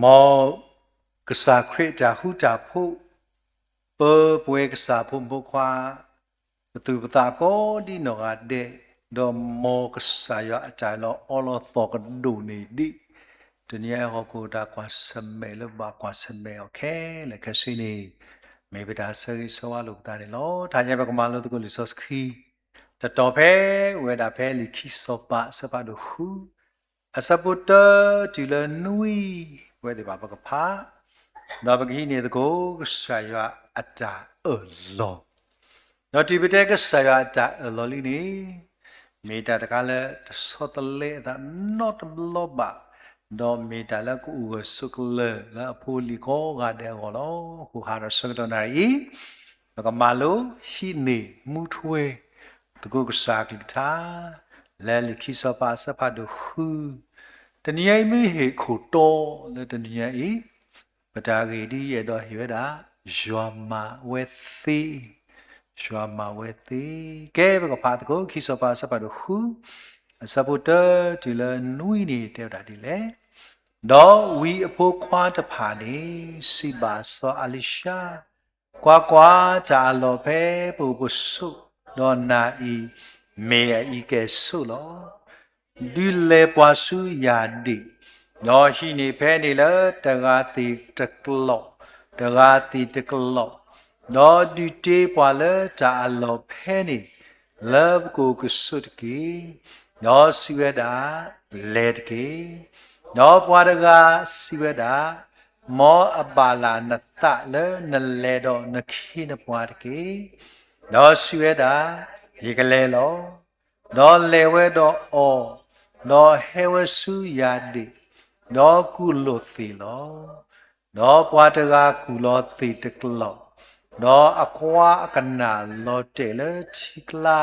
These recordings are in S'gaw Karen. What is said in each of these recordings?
မ်ကစၢ်ခရံာ်အတၢ်ဃူတၢ်ဖိး ပၢပဝဲကစၢ်ဖိမုၣ်ဖိခွါ ပသူၣ်ပသးကိးဒ်နီၢ်ဂၤဒဲး, ဒီးမ်ကစၢ်ယွၤအတၢ်လီၤအီလီၤသီၣ်ကဒိၣ်န့ၢ်ဒံး တနံၤအံၤဟီၣ်ခိၣ်တၢ်ကွၢ်ဆၢၣ်မဲာ်လၢဘၣ်ကွၢ်ဆၢၣ်မဲာ်အီၤခဲလၢာ်ခဲဆ့န့ၣ် မ့ၢ်ပတၢ်ဆၢဂ့ၤဆၢဝါလိာ်ပသးန့ၣ်လီၤ. တဟါညါပကမၤလိသကိးလံာ်စီဆှံ တတီၤဖဲ ဝဲဒၣ်ဖဲလံာ်ခံစီၤပၤအဆၢဖးဒိၣ်ဃု အဆၢဖိတၢတုၤလၢနွံ, ပဝဲသ့ၣ်တဖၣ်ပကဖး ဒီးပကဟံးန့ၢ်သကိး ကစၢ်ယွၤအတၢ်အၢၣ်လီၤ, ဒီးတုၤပတဲကစၢ်ယွၤအတၢ်အၢၣ်လီၤလံန့ၣ် မ့ၢ်တၢ်တခါလၢတဆီတလဲအသးနီတဘျီဘၣ်, ဒီးမ့ၢ်တၢ်လၢကအိၣ်ဂၢၢ်ဆိးကျၢၤလၢအဖိအလံၤကိးဂၤဒဲးအဂီၢ်လီၤ. အဃိဟါဒီးဆၢကတီၢ်နၣ်ရံၣ်အံၤ ပကမၤလိဟံးန့ၢ်မူထွဲ သကိးကစၢ်အကလုၢ်ကထါ လၢလံာ်ခံစီၤပၤအဆၢဖးဒိၣ်ဃု, တနံၤညါအံၤမ့ၢ်ဟ့ၣ်ခိၣ်တီလၢတနံၤညါအံၤ ပတၢ်ဂ့ၢ်ဒ်အံၤအဲၣ်ဒိးဟ့ၣ်ဝဲဒၣ် ယွၤမၤဝဲသ့, ယွၤမၤဝဲသ့. ကဲပကဖးသကိး ခံစီၤပၤအဆၢဖးဒိၣ်ဃု အဆၢဖိတၢတုၤလၢနွံန့ၣ်တဲဝဲဒၣ်ဒ်လဲၣ်. ဒီးဝံအဖိခွါတဖၣ်န့ၣ် စံးဘၣ်စီၤအၤလံၡါ, ကွၢ်ကွၢ်, တၢ်အလီၢ်ဖဲပအိၣ်ပဆိး, ဒီးနၤအံၤမ့ၢ်အအံၤကဲၣ်ဆိးလီၤ. ဒုးလဲၤပှၤဆူယၢ်ဒ့ၣ်, ဒီးဟံးန့ၢ်ဖဲန့ၣ်လၢတဂၤသ့ၣ်တကျိာ်, တဂၤသ့ၣ်တကျိာ်, ဒီးဒုးတ့ပှၤလၢတၢ်အလီၢ်ဖဲန့ၣ် လၢပကအိၣ်ကဆိးတက့ၢ်. ဒီးစံးဝဲဒၣ်, လဲၤတက့ၢ်. ဒီးပှၤတဂၤစံးဝဲဒၣ်, မ်အဘၣ်လၢ်နသးလၢနလဲၤဒီးနခ့နပှၤတက့ၢ်. ဒီးစံးဝဲဒၣ်, ယကလဲၤလီၤ. ဒီးလဲၤဝဲဒီးအီၤ, ဒီးဟဲဝဲဆူယၢ်ဒ့ၣ်, ဒီးကူၣ်လိာ်သ့ၣ်လီၤ. ဒီးပှၤတဂၤကူၣ်လီၤသ့ၣ်တကျိာ်, ဒီးအကွါအကနၣ်လီၤတဲာ်လၢထံကျါ,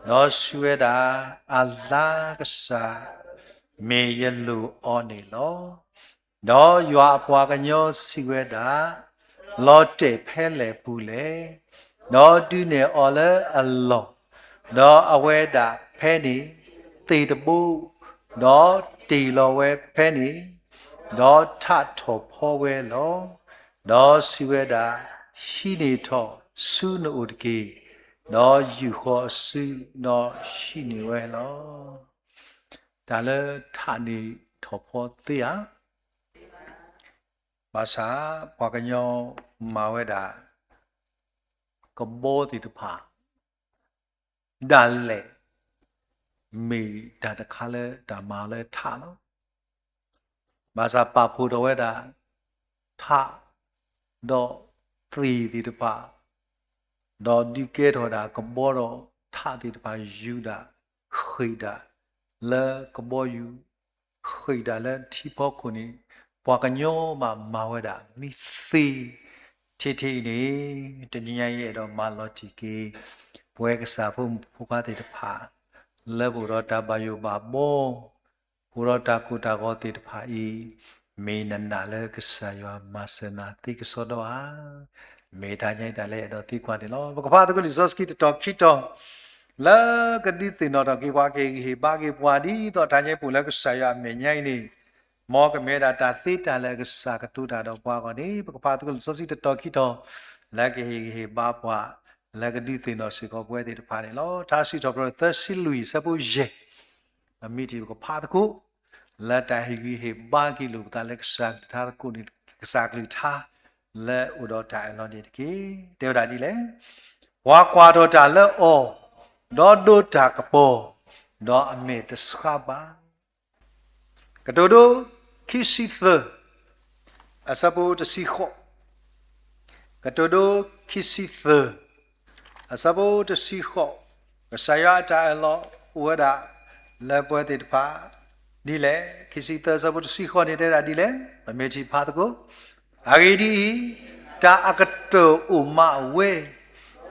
ဒီးစံးဝဲဒၣ်, အလါကစၢ်, မ့ၢ်ယလိၣ်အီၤန့ၣ်လီၤ. ဒီးယွၤအပှၤကညီစံးဝဲဒၣ်, လီၤတဲာ်ဖဲလဲၣ်ပူၤလဲၣ်. ဒီးဒုးနဲၣ်အီၤလၢအလီၢ်, ဒီးအဝဲဒၣ်ဖဲန့ၣ်သ့ၣ်တဘိ, ဒီးတ့ၢ်လီၤဝဲဖဲန့ၣ်, ဒီးထးထီၣ်ဖီဝဲလီၤ. ဒီးစံးဝဲဒၣ်, ဟံးန့ၢ်ထီၣ်ဆူနအိၣ်တက့ၢ်. ဒီးယူာ်ဃီၤအစု, ဒီးဟံးန့ၢ်ဝဲလီၤ. တၢ်လၢထးန့ၢ်ထီၣ်ဖီသ့ဧါ. ဘၣ်ဆၣ်ပှၤကညီမၤဝဲဒၣ် ကဘီသ့ၣ်တဖၣ် ဒၣ်လဲာ် မ့ၢ်တၢ်တခါလၢတၢ်မၤလၢထးလီၤ. ဘၣ်ဆၣ်ပာ်ဖှိၣ်ထီၣ်ဝဲဒၣ် ထး ဒီးသ့ၣ်သ့ၣ်တဖၣ်, ဒီးဒုးကဲထီၣ်ဝဲဒၣ်ကဘီဒီးထးသ့ၣ်တဖၣ် ယူၤဒၣ် ဃ့ၢ်ဒၣ် လၢကဘီယူၤ ဃ့ၢ်ဒၣ်လၢထံဖီခိၣ်န့ၣ် ပှၤကညီမးမၤဝဲဒၣ်မ့ၢ်သ့. ထဲထဲအံၤန့ၣ် တနံၤညါအံၤအဲၣ်ဒိးမၤလီၤတံၢ်က့ၤ ပဝဲကစၢ်ဖိမုၣ်ဖိခွါသ့ၣ်တဖၣ် လၢပအိၣ်ဒီးတၢ်ဘၣ်ယိၣ်ဘၣ်ဘီ ပအိၣ်ဒီးတၢ်ကိၢ်တၢ်ဂီၤသ့ၣ်တဖၣ်အံၤ မ့ၢ်နနာ်လၢကစၢ်ယွၤမၤစၢၤနၤသ့ကစီဒီဧါ. မ့ၢ်တၢ်ညါအံၤတၢ်လၢအဲၣ်ဒိးသံကွၢ်န့ၣ်လီၤ. ပကဖးသကိးလံာ်စီဆှံတတီၤခံတီၤ လၢကဒုးသ့ၣ်နီၣ်ထီၣ်က့ၤ ပှၤကဟ့ၣ်ဂံၢ်ဟ့ၣ်ဘါက့ၤပှၤ ဒ်သိးတၢ်ညါပူၤလၢကစၢ်ယွၤအမဲာ်ညါအံၤန့ၣ် မ်ကမ့ၢ်ဝဲဒၣ်တၢ်သ့တၢ်လၢာ်အကစၢ်ကတိၤတၢ်ဒီးပှၤအဂီၢ်န့ၣ် ပကဖးသကိးလံာ်စီဆှံတတီၤခံတီၤ လၢကဟ့ၣ်ဂံၢ်ဟ့ၣ်ဘါပှၤ လၢကဒုးသ့ၣ်နီၣ်စ့ၢ်ကီးပဝဲသ့ၣ်တဖၣ်န့ၣ်လီၤ. ထါစံးထီၣ်ပတြၢၤသၢဆံလွံၢ်အဆၢဖိယဲၢ် မ့ၢ်တၢ်ပကဖးသကိး လၢတၢ်ဟ့ၣ်ဂံၢ်ဟ့ၣ်ဘါက့ၤလိာ်ပသးလၢကစၢ်ကလုၢ်ကထါသကိးန့ၣ် ကစၢ်ကလုၢ်ကထါ လၢအိၣ်ဒီးတၢ်အၢၣ်လီၤန့ၣ်တက့ၢ်. တဲဝဲဒၣ်ဒ်လဲၣ်. ပှၤကွၢ်ထီၣ်တၢ်လၢအီၤ, ဒီးဒိတၢ်ကပီၤ, ဒီးအမဲာ်တဆှးဘၣ်. ကတိၤဒိ ခံဆံသၢ အဆၢဖိတဆံဃိး, ကတိၤဒိ ခံဆံသၢ အဆၢဖိတဆံဃိး, ကစၢ်ယွၤအတၢ်အၢၣ်လီၤအိၣ်ဝဲဒၣ် လၢပဝဲသ့ၣ်တဖၣ် ဒ်လဲၣ်. ခံဆံသၢ အဆၢဖိတဆံဃိးန့ၣ် တဲဒၣ်ဒ်လဲၣ်. ပမ့ၢ်ထံၣ်ဖးသကိး, အဂ့ၢ်ဒ်အံၤ, တၢ်အကတၢၢ်အိၣ်မးဝဲ,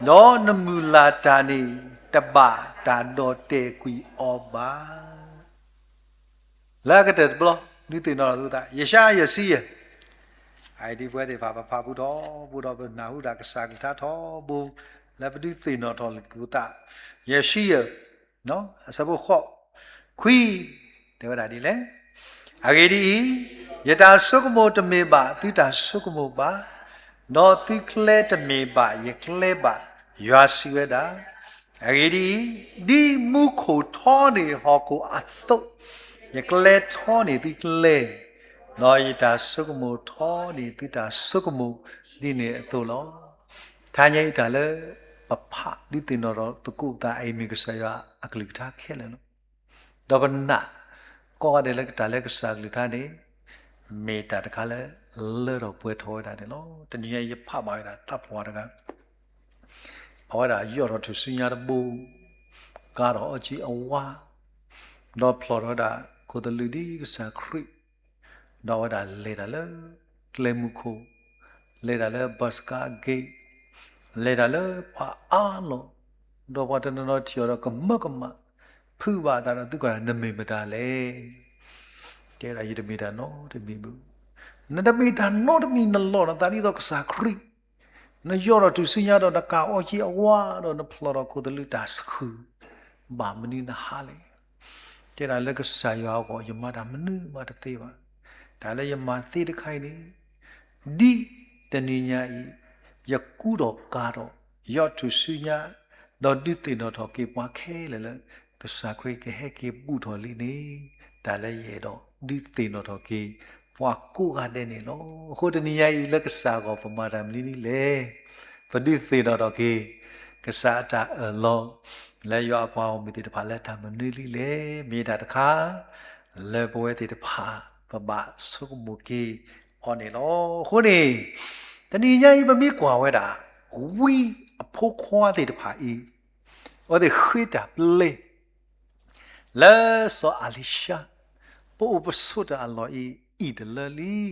ဒီးနမုၢ်လၢ်တၢ်န့ၣ် တဘၣ်တၢ်ဒီၣ်တဲာ်ကွံာ်အီၤဘၣ်. လၢအကတၢၢ်တဘျီ ဒုးသ့ၣ်နီၣ်ထီၣ်သး ယၡါယၤ ယဲၢ်ဆံယဲၢ်, အအံၤဒ်ပဝဲသ့ၣ်တဖၣ် ပဖးဘူးထီဘိဒီး ပနၢ်ဟူဒၣ်ကစၢ်ကလုၢ်ကထါထီဘိ လၢပဒုးသ့ၣ်နီၣ်ထီၣ်လိာ်ပသး ယဲၢ်ဆံယဲၢ် အဆၢဖိဃိး, ခွံ, တဲဝဲဒၣ်ဒ်လဲၣ်. အဂ့ၢ်ဒ်အံၤ, ယတၢ်ဆိကမိၣ်တမ့ၢ်ဘၣ်သုတၢ်ဆိကမိၣ်ဘၣ်, ဒီးသုကျဲတမ့ၢ်ဘၣ်ယကျဲဘၣ်, ယွၤစံးဝဲဒၣ်. အဂ့ၢ်ဒ်အံၤ, ဒ်မူခိၣ်ထီန့ၢ်ဟီၣ်ခိၣ်အသိး, ယကျဲထီန့ၢ်သုကျဲ, ဒီးယတၢ်ဆိကမိၣ်ထီန့ၢ်သုတၢ်ဆိကမိၣ်ဒ်န့ၣ်အသိးလီၤ. တနံၤအံၤတၢ်လၢပဖးဒုးသ့ၣ်နီၣ်ထီၣ်သကိးပသးအံၤ မ့ၢ်ကစၢ်ယွၤအကလုၢ်ကထါခဲလၢာ်လီၤ. ဒီးပနာ်ကိးဂၤဒဲးလၢကတၢ်လၢကစၢ်အကလုၢ်ကထါန့ၣ် မ့ၢ်တၢ်တခါလၢလၢထီၣ်ပှဲၤထီၣ်ဝဲဒၣ်န့ၣ်လီၤ. တနံၤညါအံၤယဖးဘၣ်ဝဲဒၣ်သးပှၢ်တဂၤ, အဝဲဒၣ်ယီၢ်ထီၣ်ထူၣ်စုညါတဘိ, ကါထီၣ်အီကံအဝါ, ဒီးဖျီၣ်ထီၣ်ဝဲဒၣ်ခိၣ်သလုးဒ်ကစၢ်ခရံာ်, ဒီးအဝဲဒၣ်လဲၤတၢ်လၢကျဲမုၢ်ခိၣ်, လဲၤတၢ်လၢ ဘၢ်စကါဂ့ၢ်, လဲၤတၢ်လၢပှၤအါလီၢ်, ဒီးပှၤတနီၤနီၤထံၣ်အီၤဒီးကမၢကမၣ်, ဖုးဘၣ်အသးဒီးသံကွၢ်တၢ် နမ့ၢ်မတၤလဲၣ်. တဲဒၣ်ယတမ့ၢ်တၢ်နီတမံၤဘၣ်. နတမ့ၢ်တၢ်နီတမံၤ နလီၢ်နသးဒ်သိးကစၢ်ခရံာ်, နယီၢ်ထီၣ်ထူၣ်စုညါဒီးနကါအီကံအဝါဒီးနဖျီၣ်ထီၣ်ခိၣ်သလုးတၢ်ဆူၣ်, ဘၣ်မနုၤနဟးလဲၣ်. တဲဒၣ်လၢကစၢ်ယွၤအဂီၢ် ယမၤတၢ်မနုၤမးတသ့ဘၣ်. တၢ်လၢယမၤသ့တခါအံၤန့ၣ်, ဒ်တနံၤညါအံၤ, ယကူထီၣ်ကၤထီၣ်, ယီၢ်ထူၣ်စုညါ, ဒီးဒုးသ့ၣ်နီၣ်ထီၣ်က့ၤပှၤခဲလၢာ်လၢ ကစၢ်ခရံာ်ကဟဲက့ၤဘူးထီၣ်လံန့ၣ်, တၢ်လၢယအဲၣ်ဒိးဒုးသ့ၣ်နီၣ်ထီၣ်က့ၤ ပှၤကိးဂၤဒဲးန့ၣ်လီၤ. အဃိတနံၤညါအံၤလၢကစၢ်အဂီၢ် ပမၤတၢ်မနုၤဒ်လဲၣ်. ပဒုးသ့ၣ်နီၣ်ထီၣ်က့ၤ ကစၢ်အတၢ်အၢၣ်လီၤ လၢယွၤအပှၤဂီၢ်မုၢ်သ့ၣ်တဖၣ်လၢတၢ်မနုၤဒ်လဲၣ်. မ့ၢ်တၢ်တခါ လၢပဝဲသ့ၣ်တဖၣ် ပဘၣ်ဆိကမိၣ်က့ၤအီၤန့ၣ်လီၤ. အဃိန့ၣ် တနံၤညါအံၤပမ့ၢ်ကွၢ်ဝဲဒၣ် ဝံအဖိခွါသ့ၣ်တဖၣ်အံၤ အဝဲသ့ၣ်ဃ့တၢ်ပျဲ လၢစီၤအလံၤၡါ ပအိၣ်ပဆိးတၢ်အလီၢ်အံၤ အံၤတလၢလံ.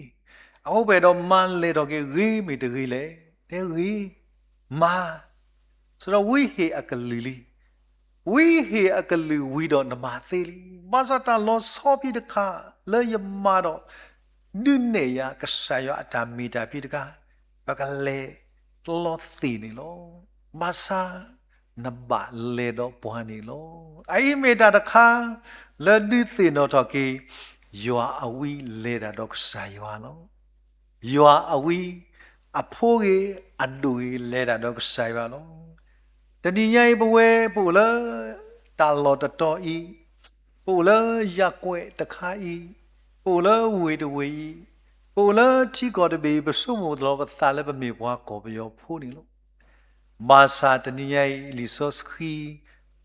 အဃိပအဲၣ်ဒိးမၤလဲၢ်ထီၣ်က့ၤဂ့ၤမ့ၢ်တဂ့ၤလဲၣ်. တဲဂ့ၤ, မၤ, ဆိဒီးဝံဟ့ၣ်အကလုၢ်လံ. ဝံဟ့ၣ်အကလုၢ်ဝံၤဒီးနမၤသ့လံ. ဘၣ်ဆၣ်တၢ်လီၤဆီဖဲတခါ လၢယမၤဒီး ဒုးနဲၣ်ယၤကစၢ်ယွၤအတၢ်မ့ၢ်တၢ်ဖဲတခါ ပကလဲၤကျီသ့ၣ်န့ၣ်လီၤ. ဘၣ်ဆၣ် နဘၣ်လဲၤဒီးပှၤန့ၣ်လီၤ. အအံၤမ့ၢ်တၢ်တခါ လၢဒုးသ့ၣ်နီၣ်ထီၣ်က့ၤ ယွၤအဝံလဲၤတၢ်ဒီးကစၢ်ယွၤလီၤ. ယွၤအဝံ အဖိဂ့ၤ အဒိၣ်ဂ့ၤ လဲၤတၢ်ဒီးကစၢ်ယွၤလီၤ. တနံၤညါအံၤပဝဲ ပအိၣ်လၢ တၢ်လီၢ်တတီၤအံၤ, ပအိၣ်လၢယၢ်ကွဲးတခါအံၤ, ပအိၣ်လၢဝ့ၢ်တဝ့ၢ်အံၤ, ပအိၣ်လၢထံကီၢ်တဘ့ၣ်အံၤ ပဆိကမိၣ်လီၤပသးလၢပမ့ၢ်ပှၤကီၢ်ပယီၤဖိန့ၣ်လီၤ. ဘၣ်ဆၣ်တနံၤညါအံၤ လံာ်စီဆှံ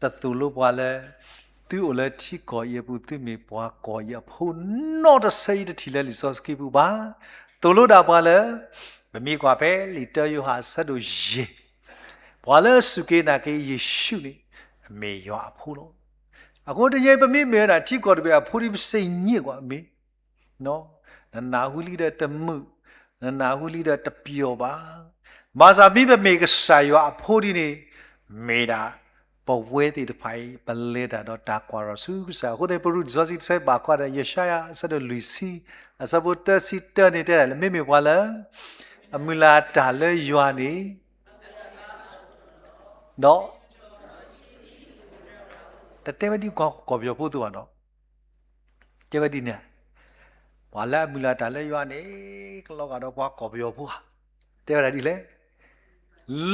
တသိၣ်လိပှၤလၢ သုအိၣ်လၢထံကီၢ်အံၤအပူၤ သုမ့ၢ်ပှၤကီၢ်အံၤအဖိနီတဆၢ ယတထံၣ်လၢလံာ်စီဆှံပူၤဘၣ်. သိၣ်လိဒၣ်ပှၤလၢ ပမ့ၢ်ကွၢ်ဖဲလံာ်တၢယိၤဟၣ်အဆၢဒိၣ်ယဲၢ်, ပှၤလၢအစူၢ်က့ၤနာ်က့ၤယ့ၣ်ၡူးန့ၣ် မ့ၢ်ယွၤအဖိလီၤ. အဃိတနံၤညါအံၤ ပမ့ၢ်မ့ၢ်ဝဲဒၣ်ထံကီၢ်တဘ့ၣ်အဖိဒီး ပစံးညံၣ်ကွၢ်မ့ၢ် နနၢ်ဟူလံဒီးတမုာ်, နနၢ်ဟူလံဒီးတပျီၤဘၣ်. ဘၣ်ဆၣ်မ့ၢ်ပမ့ၢ်ကစၢ်ယွၤအဖိဒ်န့ၣ်, မ့ၢ်ဒၣ်ပဝဲသ့ၣ်တဖၣ်အံၤ ပလဲၤတၢ်ဒီးတၢ်ကွၢ်ထီၣ်ဆူကစၢ်. အဃိသတး ပရူးလံာ်စီဆှံတဆၢဘၣ်ကွၢ်ဒီး ယၡါယၤ အဆၢဒိၣ်လွံၢ်ဆံ အဆၢဖိသၢဆံတၢန့ၣ်တဲဒၣ်လၢ မ့မ့ၢ်ပှၤလၢ အမုၢ်လၢ်တၢ်လၢယွၤန့ၣ် ဒီး တတဲဝဲဒ်ပှၤကီၢ်ပယီၤဖိအသိးဘၣ်နီၤ, တဲဝဲဒ်န့ၣ်, ပှၤလၢအမုၢ်လၢ်တၢ်လၢယွၤန့ၣ် ကလီၤဂာ်ဒီးပှၤကီၢ်ပယီၤဖိဧါ. တဲဝဲဒၣ်ဒ်လဲၣ်, လံာ်လံာ်,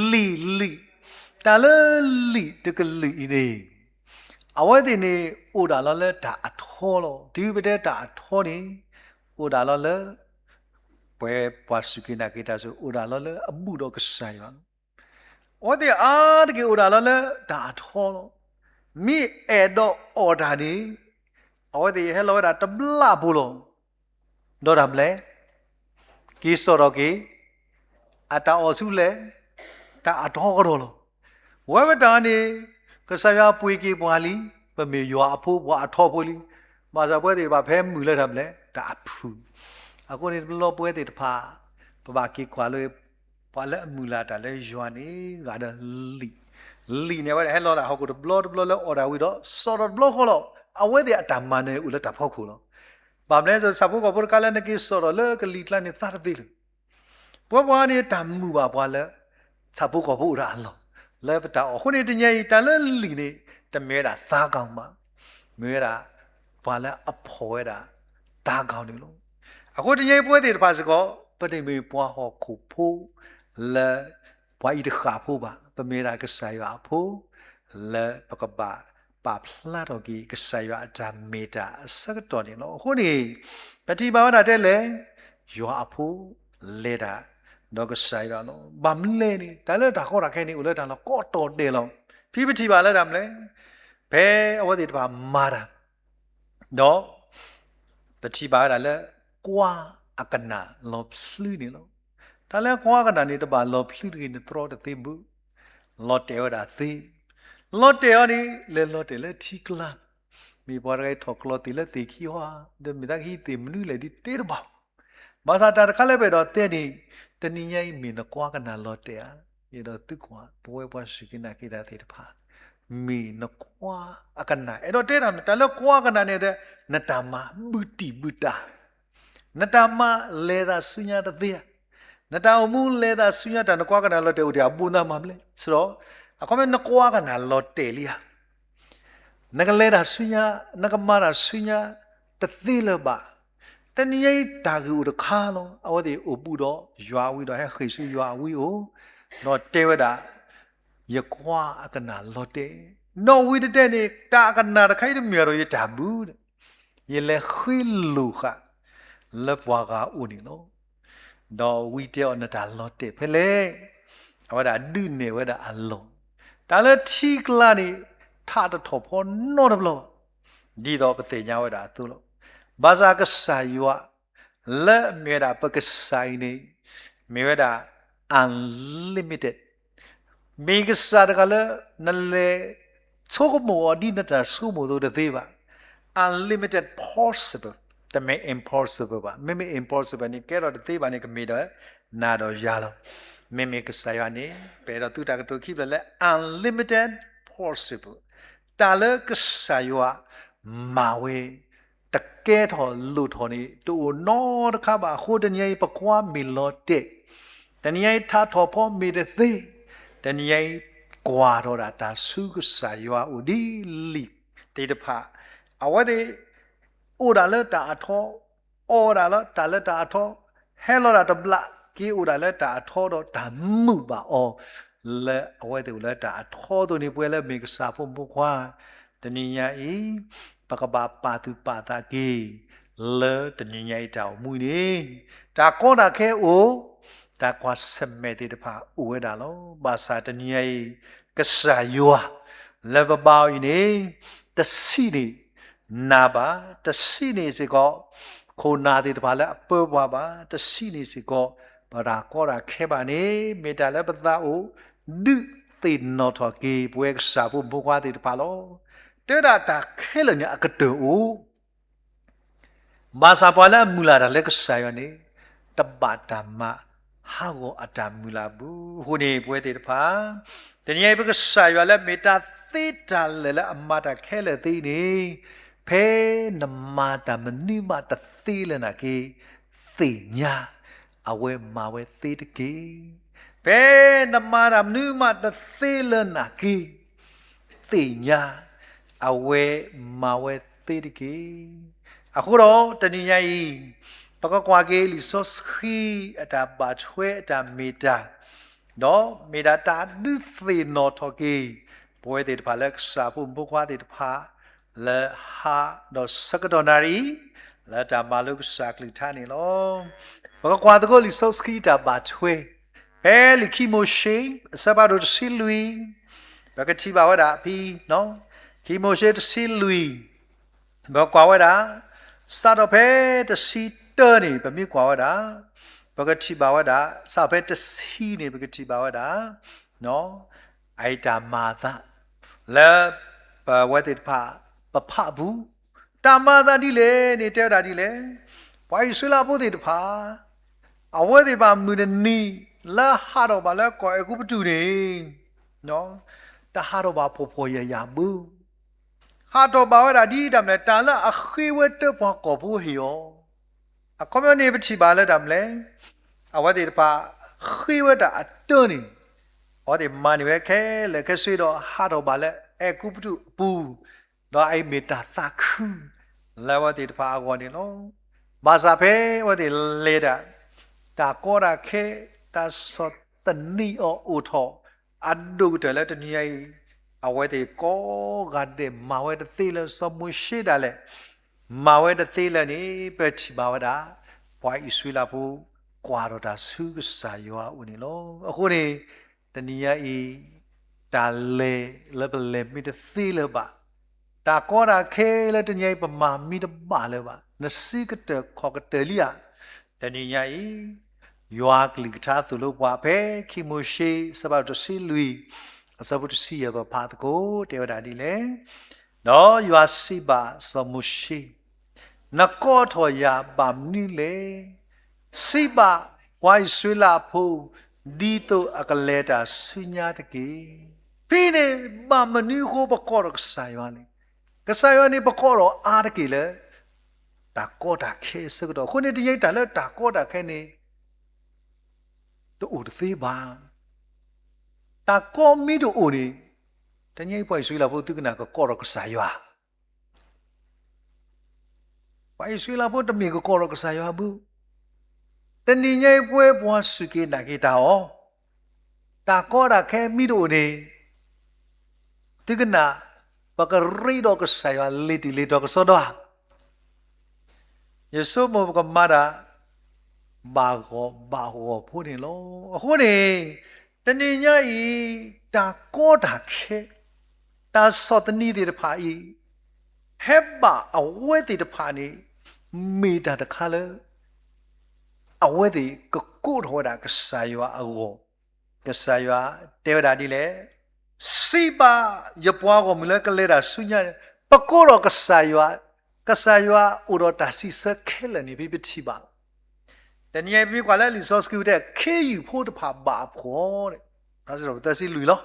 တၢ်လၢလံာ်တကလုာ်အံၤန့ၣ် အဝဲသ့ၣ်န့ၣ် အိၣ်ဒၣ်လီၤလၢတၢ်အထီလီၤ. တုၤပတဲတၢ်အထီန့ၣ် အိၣ်ဒၣ်လီၤလၢ ပှၤစူၢ်က့ၤနာ်က့ၤတၢ်ဆိၣ် အိၣ်ဒၣ်လီၤလၢအဘူးဒီးကစၢ်ယွၤလီၤ. အဝဲသ့ၣ်အါတက့ၢ်အိၣ်ဒၣ်လီၤလၢတၢ်အထီလီၤ. မ့ၢ်အဲၣ်ဒိးအီၣ်တၢ်န့ၣ် အဝဲသ့ၣ်ဟဲလီၤဝဲဒၣ်တဘျီဖိလီၤ. ဒီးတၢ်ဘျဲၣ် က့ၤစိာ်ထီၣ်က့ၤ အတၢ်အီၣ်ဆူလဲၣ်, တၢ်အထီကဒီးလီၤ. ဝဲပတၢ်န့ၣ် ကစၢ်ယွၤပှ့ၤက့ၤပှၤလံ, ပမ့ၢ်ယွၤအဖိ ပှၤအထီဖိလံ. ဘၣ်ဆၣ်ပဝဲသ့ၣ်တဖၣ်ဖဲမုၢ်လၢတၢ်ဘျဲၣ် တၢ်အဖုၣ်. အဃိန့ၣ်တဘျီပဝဲသ့ၣ်တဖၣ် ပဘၣ်က့ၤကွၢ်လၢ ပှၤလၢအမုၢ်လၢ်တၢ်လၢယွၤန့ၣ် ဂၤဒီးလံာ်, လံာ်န့ၣ် အဝဲဒၣ်ဟဲလီၤလၢဟီၣ်ခိၣ်တဘျီတဘျီလၢအီၣ်တၢ်ဝံၤဒီး စိာ်ထီၣ်တဘျီဃီလီၤ. အဝဲသ့ၣ်အတၢ်မၤနၢၤအိၣ်လၢတၢ်ဖီခိၣ်လီၤ. ဘၣ်မနုၤလဲၣ် ဆၣ်ဖိကီၢ်ဖိတခါလၢနက့ၤစိာ်ထီၣ်လၢကလံၤကျါန့ၣ် သါတသ့လၢၤ. ပဝဲပှၤန့ၣ် တၢ်မုာ်ဘၣ်ပှၤလၢ ဆၣ်ဖိကီၢ်ဖိအိၣ်ဒၣ်အလီၢ် လၢပတၢ်အီၣ်. အဃိန့ၣ် တနံၤအံၤ တၢ်လၢလံာ်န့ၣ် တမ့ၢ်ဝဲဒၣ်သါကီၢ်မး, မ့ၢ်ဝဲဒၣ် ပှၤလၢအဖီၣ်ဝဲဒၣ် သါကီၢ်န့ၣ်လီၤ. အဃိတနံၤအံၤပဝဲသ့ၣ်တဖၣ်စ့ၢ်ကီး ပတမ့ၢ်ပှၤဟီၣ်ခိၣ်ဖိ လၢ ပှၤအံၤတဃၣ်ဖိဘၣ်, ပမ့ၢ်ဝဲဒၣ်ကစၢ်ယွၤအဖိ လၢပကဘၣ်ပာ်ဖျါထီၣ်က့ၤ ကစၢ်ယွၤအတၢ်မ့ၢ်တၢ်အဆၢကတီၢ်န့ၣ်လီၤ. အဃိန့ၣ် ပထံၣ်ဘၣ်ဝဲဒၣ်တဲလဲၣ်, ယွၤအဖိ လဲၤတၢ် ဒီးကစၢ်ယွၤလီၤ. ဘၣ်မနုၤလဲၣ်န့ၣ် တၢ်လၢတၢ်ကီတၢ်ခဲန့ၣ် အိၣ်လၢတၢ်လီၢ်ကိးတီၤဒဲးလီၤ. ဖဲပထံၣ်ဘၣ်လၢတၢ်မနုၤလဲၣ်, ဖဲအဝဲသ့ၣ်တဖၣ်မၤတၢ် ဒီး ပထံၣ်ဘၣ်ဝဲဒၣ်လၢ ကွါအကနၣ်လီၤဖျုးန့ၣ်လီၤ. တၢ်လၢကွါအကနၣ်န့ၣ် တဘၣ်လီၤဖျုးတဂ့ၤ နတြီတသ့ဘၣ်, လီၤတဲာ်ဝဲဒၣ်သ့, လီၤတဲာ်အီၤန့ၣ် လဲၤလီၤတဲာ်လၢထံကျါ, မ့ၢ်ပှၤတဂၤအံၤထီၣ်ကျီသ့ၣ်လၢသ့ၣ်ခံဟီ, ဒီးမ့ၢ်သးကဟံးသ့ၣ်မနုၤလဲၣ်ဒ်တဲတဘၣ် ဘၣ်ဆၣ်တၢ်တခါလၢပအဲၣ်ဒိးတဲန့ၣ်, တနံၤညါအံၤမ့ၢ်နကွါကနၣ်လီၤတဲာ်ဧါ, ယအဲၣ်ဒိးသံကွၢ် ပဝဲပှၤစူၢ်က့ၤနာ်က့ၤတၢ်သ့ၣ်တဖၣ်, မ့ၢ်နကွါအကနၣ် အဲၣ်ဒိးတဲတၢ်မနုၤ, တၢ်လၢကွါကနၣ်န့ၣ်ဒီး နတၢ်မၤဘုတံၢ်ဘုတၢ်, နတၢ်မၤလဲၤသးဆူညါတသ့ဧါ, နတၢ်အိၣ်မူလဲၤသးဆူညါ တၢ်နကွါကနၣ်လီၤတဲာ်အိၣ်ဒံးအဘိသးမၤမလဲၣ်, ဆိုတော့ အခီပညီနကွါကနၣ်လီၤတဲာ်လံဧါ နကလဲၤတၢ်ဆူညါ, နကမၤတၢ်ဆူညါ တသ့လၢၤဘၣ်. တနံၤညါအံၤတၢ်ဂ့ၢ်အိၣ်တခါလီၤ. အဝဲသ့ၣ်အိၣ်ဘူးဒီးယွၤအဝံဒီး ဟဲဃ့ၢ်ဆူယွၤအဝံအိၣ်, ဒီးတဲဝဲဒၣ်, ယကွါအကနၣ်လီၤတဲာ်, ဒီးဝံတတဲန့ၣ် တၢ်အကနၣ်တခါအံၤတမ့ၢ်ဒီးယတၢ်ဘု, ယလဲၤဃ့လိာ်ဃာ် လၢပှၤဂၤအိၣ်န့ၣ်လီၤ. ဒီးဝံတဲအီၤ နတၢ်လီၤတဲာ်ဖဲလဲၣ်. အဝဲဒၣ်ဒုးနဲၣ်ဝဲဒၣ်အလီၢ်, တၢ်လၢထံကျါန့ၣ် ထးတထီၣ်ဖီနီတဘျီဘၣ်, ဒ်သိးပသ့ၣ်ညါဝဲဒၣ်အသိးလီၤ. ဘၣ်ဆၣ်ကစၢ်ယွၤ လၢအမ့ၢ်ဝဲဒၣ်ပကစၢ်အံၤန့ၣ် မ့ၢ်ဝဲဒၣ် unlimited, မ့ၢ်ကစၢ်တဂၤလၢ နလဲၤဆိကမိၣ်အီၤဒ်နတၢ်ဆိကမိၣ်အသိးတသ့ဘၣ်. Unlimited possible, တမ့ၢ် impossible ဘၣ်. မ့မ့ၢ် impossible န့ၣ် ကဲထီၣ်တသ့ဘၣ်န့ၣ် ကမ့ၢ်ဒီးနၤဒီးယၤလီၤ. မ့မ့ၢ်ကစၢ်ယွၤန့ၣ် ပအဲၣ်ဒိးသူတၢ်ကတိၤခံဖျၢၣ်လၢ unlimited possible, တၢ်လၢကစၢ်ယွၤမၤဝဲ တကဲထီၣ်လိၣ်ထီၣ်န့ၣ် တအိၣ်နီတခါဘၣ်. အဃိတနံၤညါအံၤ ပကွါမ့ၢ်လီၤတဲာ်, တနံၤညါအံၤထးထီၣ်ဖီမ့ၢ်တသ့, တနံၤညါအံၤ ကွၢ်ထီၣ်ဒၣ်တၢ်ဆူကစၢ်ယွၤအိၣ်ဒ်လံာ်သ့ၣ်တဖၣ်, အဝဲသ့ၣ် အိၣ်ဒၣ်လၢတၢ်အထီ, အီၣ်ဒၣ်လၢတၢ်လၢတၢ်အထီ, ဟဲလီၤဒၣ်တဘျီက့ၤအိၣ်ဒၣ်လၢတၢ်အထီဒီးတၢ်မုာ်ဘၣ်အီၤ, လၢအဝဲသ့ၣ်အိၣ်လၢတၢ်အထီအသိးန့ၣ် ပဝဲလၢမ့ၢ်ကစၢ်ဖိမုၣ်ဖိခွါ တနံၤညါအံၤ ပကဘၣ်ပာ်သူၣ်ပာ်သးက့ၤ လၢတနံၤညါအံၤတၢ်အိၣ်မူအံၤန့ၣ် တၢ်ကီတၢ်ခဲအိၣ်, တၢ်ကွၢ်ဆၢၣ်မဲာ်သ့ၣ်တဖၣ်အိၣ်ဝဲဒၣ်လီၤ. ဘၣ်ဆၣ်တနံၤညါအံၤ ကစၢ်ယွၤ လၢပဘါအီၤအံၤန့ၣ် တဆံးန့ၢ်နၤဘၣ်, တဆံးန့ၢ်စ့ၢ်ကီး ခိၣ်နၢ်သ့ၣ်တဖၣ်လၢအပၢပှၤဘၣ်, တဆံးန့ၢ်စ့ၢ်ကီး ပတၢ်ကီတၢ်ခဲဘၣ်န့ၣ် မ့ၢ်တၢ်လၢပသးအိၣ် ဒုးသ့ၣ်နီၣ်ထီၣ်က့ၤ ပဝဲကစၢ်ဖိမုၣ်ဖိခွါသ့ၣ်တဖၣ်လီၤ. တဲဒၣ်တၢ်ခဲလၢာ်န့ၣ်အကတၢၢ်အိၣ် ဘၣ်ဆၣ်ပှၤလၢအမုၢ်လၢ်တၢ်လၢကစၢ်ယွၤန့ၣ် တဘၣ်တၢ်မၤဟးဂီၤအတၢ်မုၢ်လၢ်ဘၣ်. အဃိန့ၣ် ပဝဲသ့ၣ်တဖၣ် တနံၤအံၤ ပကစၢ်ယွၤလၢမ့ၢ်တၢ်သ့တၢ်လၢာ်လၢအမၤတၢ်ခဲလၢာ်သ့န့ၣ် ဖဲနမၤတၢ်မနုၤမးတသ့လၢၤနာ်က့ သ့ၣ်ညါ အဝဲမၤဝဲသ့တက့ၢ်. ဖဲနမၤတၢ်မနုၤမးတသ့လၢၤနာ်က့ သ့ၣ်ညါ အဝဲမၤဝဲသ့တက့ၢ်. အဃိဒီးတနံၤညါအံၤ ပကကွၢ်က့ၤလံာ်စီဆှံအတၢ်ဘၣ်ထွဲအတၢ်မ့ၢ်တၢ် ဒီးမ့ၢ်ဒၣ်တၢ်ဒုးသ့ၣ်နီၣ်ထီၣ်က့ၤ ပဝဲသ့ၣ်တဖၣ်လၢကစၢ်ဖိမုၣ်ဖိခွါသ့ၣ်တဖၣ် လၢဟါဒီးဆၢကတီၢ်နၣ်ရံၣ် လၢတၢ်မၤလိကစၢ်ကလုၢ်ကထါန့ၣ်လီၤ. ပကကွၢ်သကိးလံာ်စီဆှံတၢ်ဘၣ်ထွဲ ဖဲလံာ်ခံမိၤၡ့ အဆၢဖးဒိၣ်တဆံလွံၢ် ပကထံၣ်ဘၣ်ဝဲဒၣ်ဖဲ ခံမိၤၡ့တဆံလွံၢ် ပကွၢ်ဝဲဒၣ် စးထီၣ်ဖဲတဆံတၢန့ၣ် ပမ့ၢ်ကွၢ်ဝဲဒၣ် ပကထံၣ်ဘၣ်ဝဲဒၣ် စးထီၣ်ဖဲတဆံန့ၣ် ပကထံၣ်ဘၣ်ဝဲဒၣ် အအံၤတၢ်မၤအသး လၢပဝဲသ့ၣ်တဖၣ် ပဖးအပူၤ တၢ်မၤအသးဒ်လဲၣ်န့ၣ် တဲဝဲဒၣ်ဒ်လဲၣ်. ပှၤအံၣ်စရ့လးဖိသ့ၣ်တဖၣ် အဝဲသ့ၣ်တဖၣ်မုၢ်တနံၤ လၢဟးထီၣ်ဘၣ်လၢကီၢ်အဲၤကူပတူးန့ၣ် တဟးထီၣ်ဘၣ်ဖှီၣ်ဖှီၣ်ယာ်ယာ်ဘၣ်. ဟးထီၣ်ဘၣ်ဝဲဒၣ်ဒ်တၢ်မနုၤလဲၣ် တၢ်လၢအဃ့ဝဲတၢ်ပှၤကီၢ်ဖိဟ့ၣ်အီၤ. အခီပညီန့ၣ် ပထံၣ်ဘၣ်လၢတၢ်မနုၤလဲၣ် အဝဲသ့ၣ်တဖၣ် ဃ့ဝဲတၢ်အတၢန့ၣ် အဝဲသ့ၣ်မၤန့ၢ်ဝဲခဲလၢာ်ခဲဆ့ဒီး ဟးထီၣ်ဘၣ်လၢအဲၤကူပတူးအပူၤ ဒီးအအံၤမ့ၢ်တၢ်သးခု လၢအဝဲသ့ၣ်တဖၣ်အဂီၢ်န့ၣ်လီၤ. ဘၣ်ဆၣ်ဖဲအဝဲသ့ၣ်လဲၤတၢ်, တၢ်ကီတၢ်ခဲ, တၢ်ဆီၣ်သနံးအီၤအိၣ်ထီၣ် အဒိၣ်ကတၢၢ်လၢတနံၤညါအံၤ, အဝဲသ့ၣ်ကိးဂၤဒဲးမၤဝဲတသ့လၢၤ, စီၤမိၤၡ့ဒၣ်လဲာ် မၤဝဲတသ့လၢၤန့ၣ် ပထံၣ်ဘၣ်ဝဲဒၣ် ပှၤအံၣ်စရ့လးဖိ ကွၢ်ထီၣ်တၢ်ဆူကစၢ်ယွၤအအိၣ်န့ၣ်လီၤ. အဃိန့ၣ် တနံၤညါအံၤ တၢ်လဲၤလၢပလဲၤမ့ၢ်တသ့လၢၤဘၣ်, တၢ်ကီတၢ်ခဲလၢတနံၤညါအံၤ ပမၤမ့ၢ်တဘၣ်လၢၤဘၣ်, နစုကတၢၢ်ခီၣ်ကတၢၢ်လံဧါ. တနံၤညါအံၤ ယွၤကလုၢ်ကထါသိၣ်လိပှၤဖဲ ခံမိၤၡ့ အဆၢဖးဒိၣ်တဆံလွံၢ် အဆၢဖိတဆံယဲၢ် ပဖးသကိး တဲဝဲဒၣ်ဒ်လဲၣ်. ဒီးယွၤစံးဘၣ်စီၤမိၤၡ့, နကိးထီၣ်ယၤဘၣ်မနုၤလဲၣ်. စံးဘၣ်ပှၤအံၣ်စရ့လးဖိ ဒ်သိးအကလဲၤတၢ်ဆူညါတက့ၢ်. ဖဲန့ၣ် ဘၣ်မနုၤအဃိပကိးထီၣ်ကစၢ်ယွၤလဲၣ်. ကစၢ်ယွၤန့ၣ် ပကိးထီၣ်အါတက့ၢ်လၢ တၢ်ကီတၢ်ခဲအဆၢကတီၢ်. အဃိန့ၣ် တနံၤညါအံၤ တၢ်လၢတၢ်ကီတၢ်ခဲန့ၣ် တအိၣ်တသ့ဘၣ်. တၢ်ကီမ့ၢ်တအိၣ်န့ၣ် တနံၤညါအံၤ ပှၤအံၣ်စရ့လးဖိ သုကနၣ် ကကိးထီၣ်ကစၢ်ယွၤ ပှၤအံၣ်စရ့လးဖိ တမ့ၢ်ကကိးထီၣ်ကစၢ်ယွၤဘၣ်. တနံၤညါအံၤ ပဝဲပှၤစူၢ်က့ၤနာ်က့ၤတၢ်အီၤ, တၢ်ကီတၢ်ခဲမ့ၢ်တအိၣ်န့ၣ် သုကနၣ် ပကရ့ဒီးကစၢ်ယွၤလ့ၤတုၤလ့ၤတီၤကစီဒီဧါ. ယဆိကမိၣ်ပကမၤတၢ် ဘၣ်ဂီၢ်ဘၣ်ဂီၢ်ဖိန့ၣ်လီၤ. အဃိန့ၣ် တနံၤညါအံၤ တၢ်ကီတၢ်ခဲ, တၢ်ဆီၣ်သနံးသ့ၣ်တဖၣ်အံၤ ဟဲဘၣ်အဝဲသ့ၣ်တဖၣ်န့ၣ် မ့ၢ်တၢ်တခါလၢ အဝဲသ့ၣ်ကကိးထီၣ်ဝဲဒၣ်ကစၢ်ယွၤအဂီၢ်, ကစၢ်ယွၤတဲဝဲဒၣ်ဒ်လဲၣ်, စံးဘၣ်ယပှၤဂီၢ်မုၢ်လၢကလဲၤတၢ်ဆူညါန့ၣ်, ပကိးထီၣ်ကစၢ်ယွၤ, ကစၢ်ယွၤအိၣ်ဒီးတၢ်စံးဆၢခဲလၢာ်န့ၣ် ပထံၣ်ဘၣ်လီၤ. တနံၤအံၤ ပမ့ၢ်ကွၢ်လၢလံာ်စီဆှံတဲ ခ့ယုၢ်ဖိတဖၣ်ဘၣ်ဖှီၣ်, သၢဆံလွံၢ်လီၤ.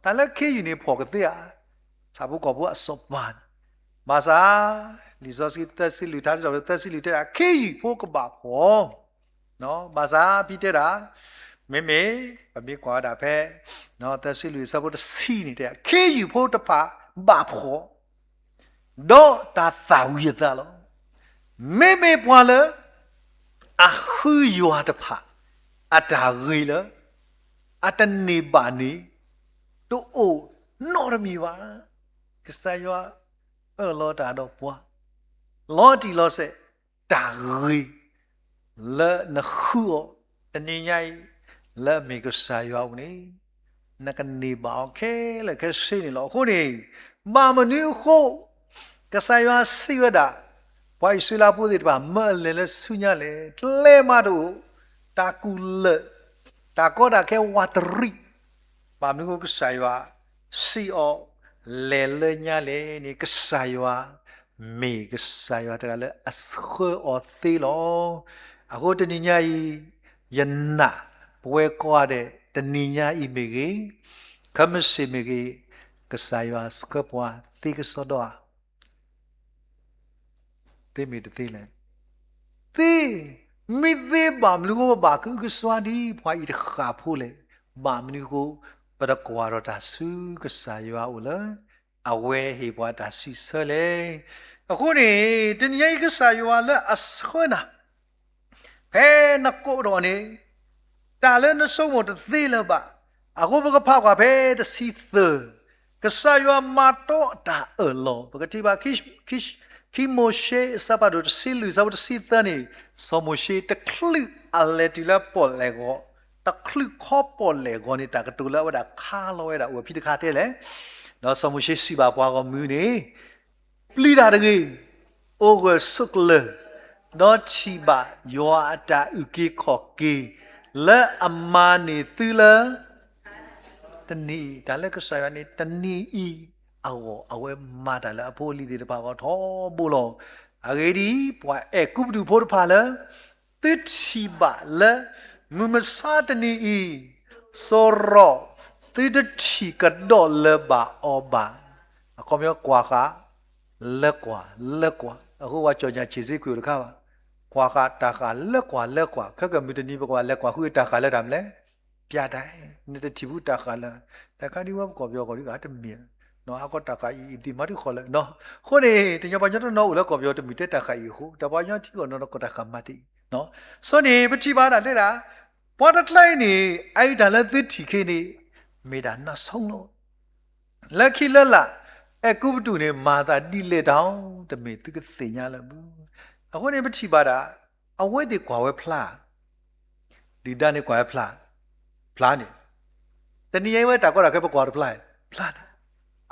တၢ်လၢခ့ယုၢ်န့ၣ်ဖှီၣ်ကသ့ဧါ, ဆၣ်ဖိကီၢ်ဖိအစီၤပၤန့ၣ်, ဘၣ်ဆၣ် လံာ်စီဆှံသၢဆံလွံၢ် ထါစံးထီၣ်ပတြၢၤသၢဆံလွံၢ်တဲဒၣ် ခ့ယုၢ်ဖိကဘၣ်ဖှီၣ်, ဘၣ်ဆၣ်ဖဲတဲဒၣ်, မ့မ့ၢ် ပမ့ၢ်ကွၢ်ဝဲဒၣ်ဖဲ သၢဆံလွံၢ်အဆၢဖိတဆံန့ၣ်တဲ ခ့ယုၢ်ဖိတဖၣ်ဘၣ်ဖှီၣ် ဒီးတၢ်သၣ်ဝံၤအသးလီၤ. မ့မ့ၢ်ပှၤလၢ အဃုယွၤတဖၣ် အတၢ်ဂ့ၤလၢ အတန့ၢ်ဘၣ်န့ၣ် တအိၣ်နီတမံၤဘၣ်. ကစၢ်ယွၤအၢၣ်လီၤတၢ်ဒီးပှၤ လီၤတံၢ်လီၤဆဲး, တၢ်ဂ့ၤ လၢနဃုအီၤ တနံၤညါအံၤ လၢအမ့ၢ်ကစၢ်ယွၤအအိၣ်န့ၣ် နကန့ၢ်ဘၣ်အီၤခဲလၢာ်ခဲဆ့န့ၣ်လီၤ. အဃိန့ၣ် ဘၣ်မနုၤအဃိ ကစၢ်ယွၤစံးဝဲဒၣ် ပှၤအံၣ်စရ့လးဖိသ့ၣ်တဖၣ် မၢအလဲၤလၢဆူညါလဲၣ်, တလဲၤမးတအိၣ်, တၢ်ကူၣ်လၢာ်, တၢ်ကီတၢ်ခဲဝးတရံး, ဘၣ်မနုၤအဃိကစၢ်ယွၤစံးအီၤ လဲၤလၢညါလဲၣ်န့ၣ် ကစၢ်ယွၤ မ့ၢ်ကစၢ်ယွၤတဂၤလၢအဆှၢအီၤသ့လီၤ. အဃိတနံၤညါအံၤ ယနာ် ပဝဲကိးဂၤဒဲး တနံၤညါအံၤမ့ၢ်ဂ့ၤ, ခဲမုၢ်ဆ့ၣ်မ့ၢ်ဂ့ၤ, ကစၢ်ယွၤဆှၢပှၤသ့ကစီဒီဧါ. သ့မ့ၢ်တသ့လဲၣ်. သ့, မ့ၢ်သ့ဘၣ်မနုၤအဃိ ပဘၣ်ကအုကစွါဒ်ပှၤအံၤတဃၣ်ဖိလဲၣ်. ဘၣ်မနုၤအဃိ ပတကွၢ်ထီၣ်တၢ်ဆူကစၢ်ယွၤအအိၣ်လၢ အဝဲဟ့ၣ်ပှၤတၢ်စံးဆၢလဲၣ်. အဃိန့ၣ် တနံၤညါအံၤကစၢ်ယွၤလၢအဆှၢနၤ ဖဲနကိးထီၣ်န့ၣ် တၢ်လၢနဆိကမိၣ်တသ့လၢၤဘၣ်. အဃိပကဖးကွၢ်ဖဲတဆံသၢ, ကစၢ်ယွၤမၤတီအတၢ်အၢၣ်လီၤ. ပကထံၣ်ဘၣ် ခံမိၤၡ့ အဆၢဖးဒိၣ်တဆံလွံၢ် အဆၢဖိတဆံသၢန့ၣ်, စီၤမိၤၡ့တချုးအလဲၤတုၤလၢပီၣ်လဲၣ်ဂီၤ, တချုးခီပီၣ်လဲၣ်ဂီၤန့ၣ် တၢ်ကတိၤလၢအဝဲဒၣ်ခါလီၤဝဲဒၣ်အိၣ်ဖဲတခါတဲလဲၣ်. ဒီးစီၤမိၤၡ့စံးဘၣ်ပှၤဂီၢ်မုၢ်န့ၣ် ပျံၤတၢ်တဂ့ၤ, အိၣ်ဂၢၢ်ဆိးကျၢၤ, ဒီးထံၣ်ဘၣ်ယွၤအတၢ်အုၣ်က့ၤခီၣ်က့ၤ လၢအမၤန့ၢ်သုလၢ တနံၤအံၤ, တၢ်လၢကစၢ်ယွၤန့ၣ် တနံၤအံၤအဂီၢ် အဝဲမၤတၢ်လၢအဖိအလံၤသ့ၣ်တဖၣ်အဂီၢ်ထီဘိလီၤ. အဂ့ၢ်ဒ်အံၤ, ပှၤအဲၤကူပတူးဖိတဖၣ်လၢ သုထံၣ်ဘၣ်လၢ မုၢ်မဆါတနံၤအံၤ စိရိၤ သုတထံၣ်ကဒီးလၢၤဘၣ်အီၤဘၣ်. အခီပညီ ကွၢ်ဃာ် လၢကွၢ် လၢကွၢ်. အဃိပှၤကၠီၣ်ညၣ်ဆံးစ့ကွံာ်အိၣ်တခါဘၣ်. ကွၢ်ဃာ်တၢ်ဃာ်လၢကွၢ် လၢကွၢ်. ခဲကမုၢ်တနံၤ ပကဘၣ်လဲၤကွၢ်ဃုတၢ်ဃာ်လၢတၢ်မနုၤလဲၣ်. ပျးတၢ်, နတထံၣ်ဘူးတၢ်ဃာ်လၢ တၢ်ခါဒ်ဝဲပကီၢ်ပယီၤကီၢ်ဒ်ဂၤတမ့ၢ်ဘၣ်. ဟးကီတၢ်ဃာ်အံၤ အံၤဒံးမၤတံၢ်ဃီလၢ, အဃိန့ၣ် တညီပှၤကညီတနီၤအိၣ်လၢကီၢ်ပယီၤတမ့ၢ်တဲတၢ်ဃာ်အံၤအဃိ တၢ်ပှၤကညီထံကီၢ်နီၢ်နီၢ်ကီၢ်တၢ်ဃာ်မၤတံၢ်အံၤ, ဆိန့ၣ် ပထံၣ်ဘၣ်ဒၣ်လဲၣ်ဒၣ် ပှၤတကျါအံၤန့ၣ် အအံၤတၢ်လၢသုထံၣ်ခဲအံၤန့ၣ် မ့ၢ်ဒၣ်နီၢ်ဆိလီၤ လၢခံလၢလာ် အဲၤကူပတူးန့ၣ် မၤသးဒ်လဲၣ်တၢ်အီၤ တမ့ၢ်သုကသ့ၣ်ညါလၢၤဘၣ်. အဃိန့ၣ် ပထံၣ်ဘၣ်ဒၣ် အဝဲသ့ၣ်ကွၢ်ဝဲဖျါ, ဒုၣ်ဒါန့ၣ်ကွၢ်ဝဲဖျါ, ဖျါန့ၣ်, တနံၤညါအံၤဝဲတၢ်ကီတၢ်ခဲပကွၢ်တဖျါ, ဖျါန့ၣ်,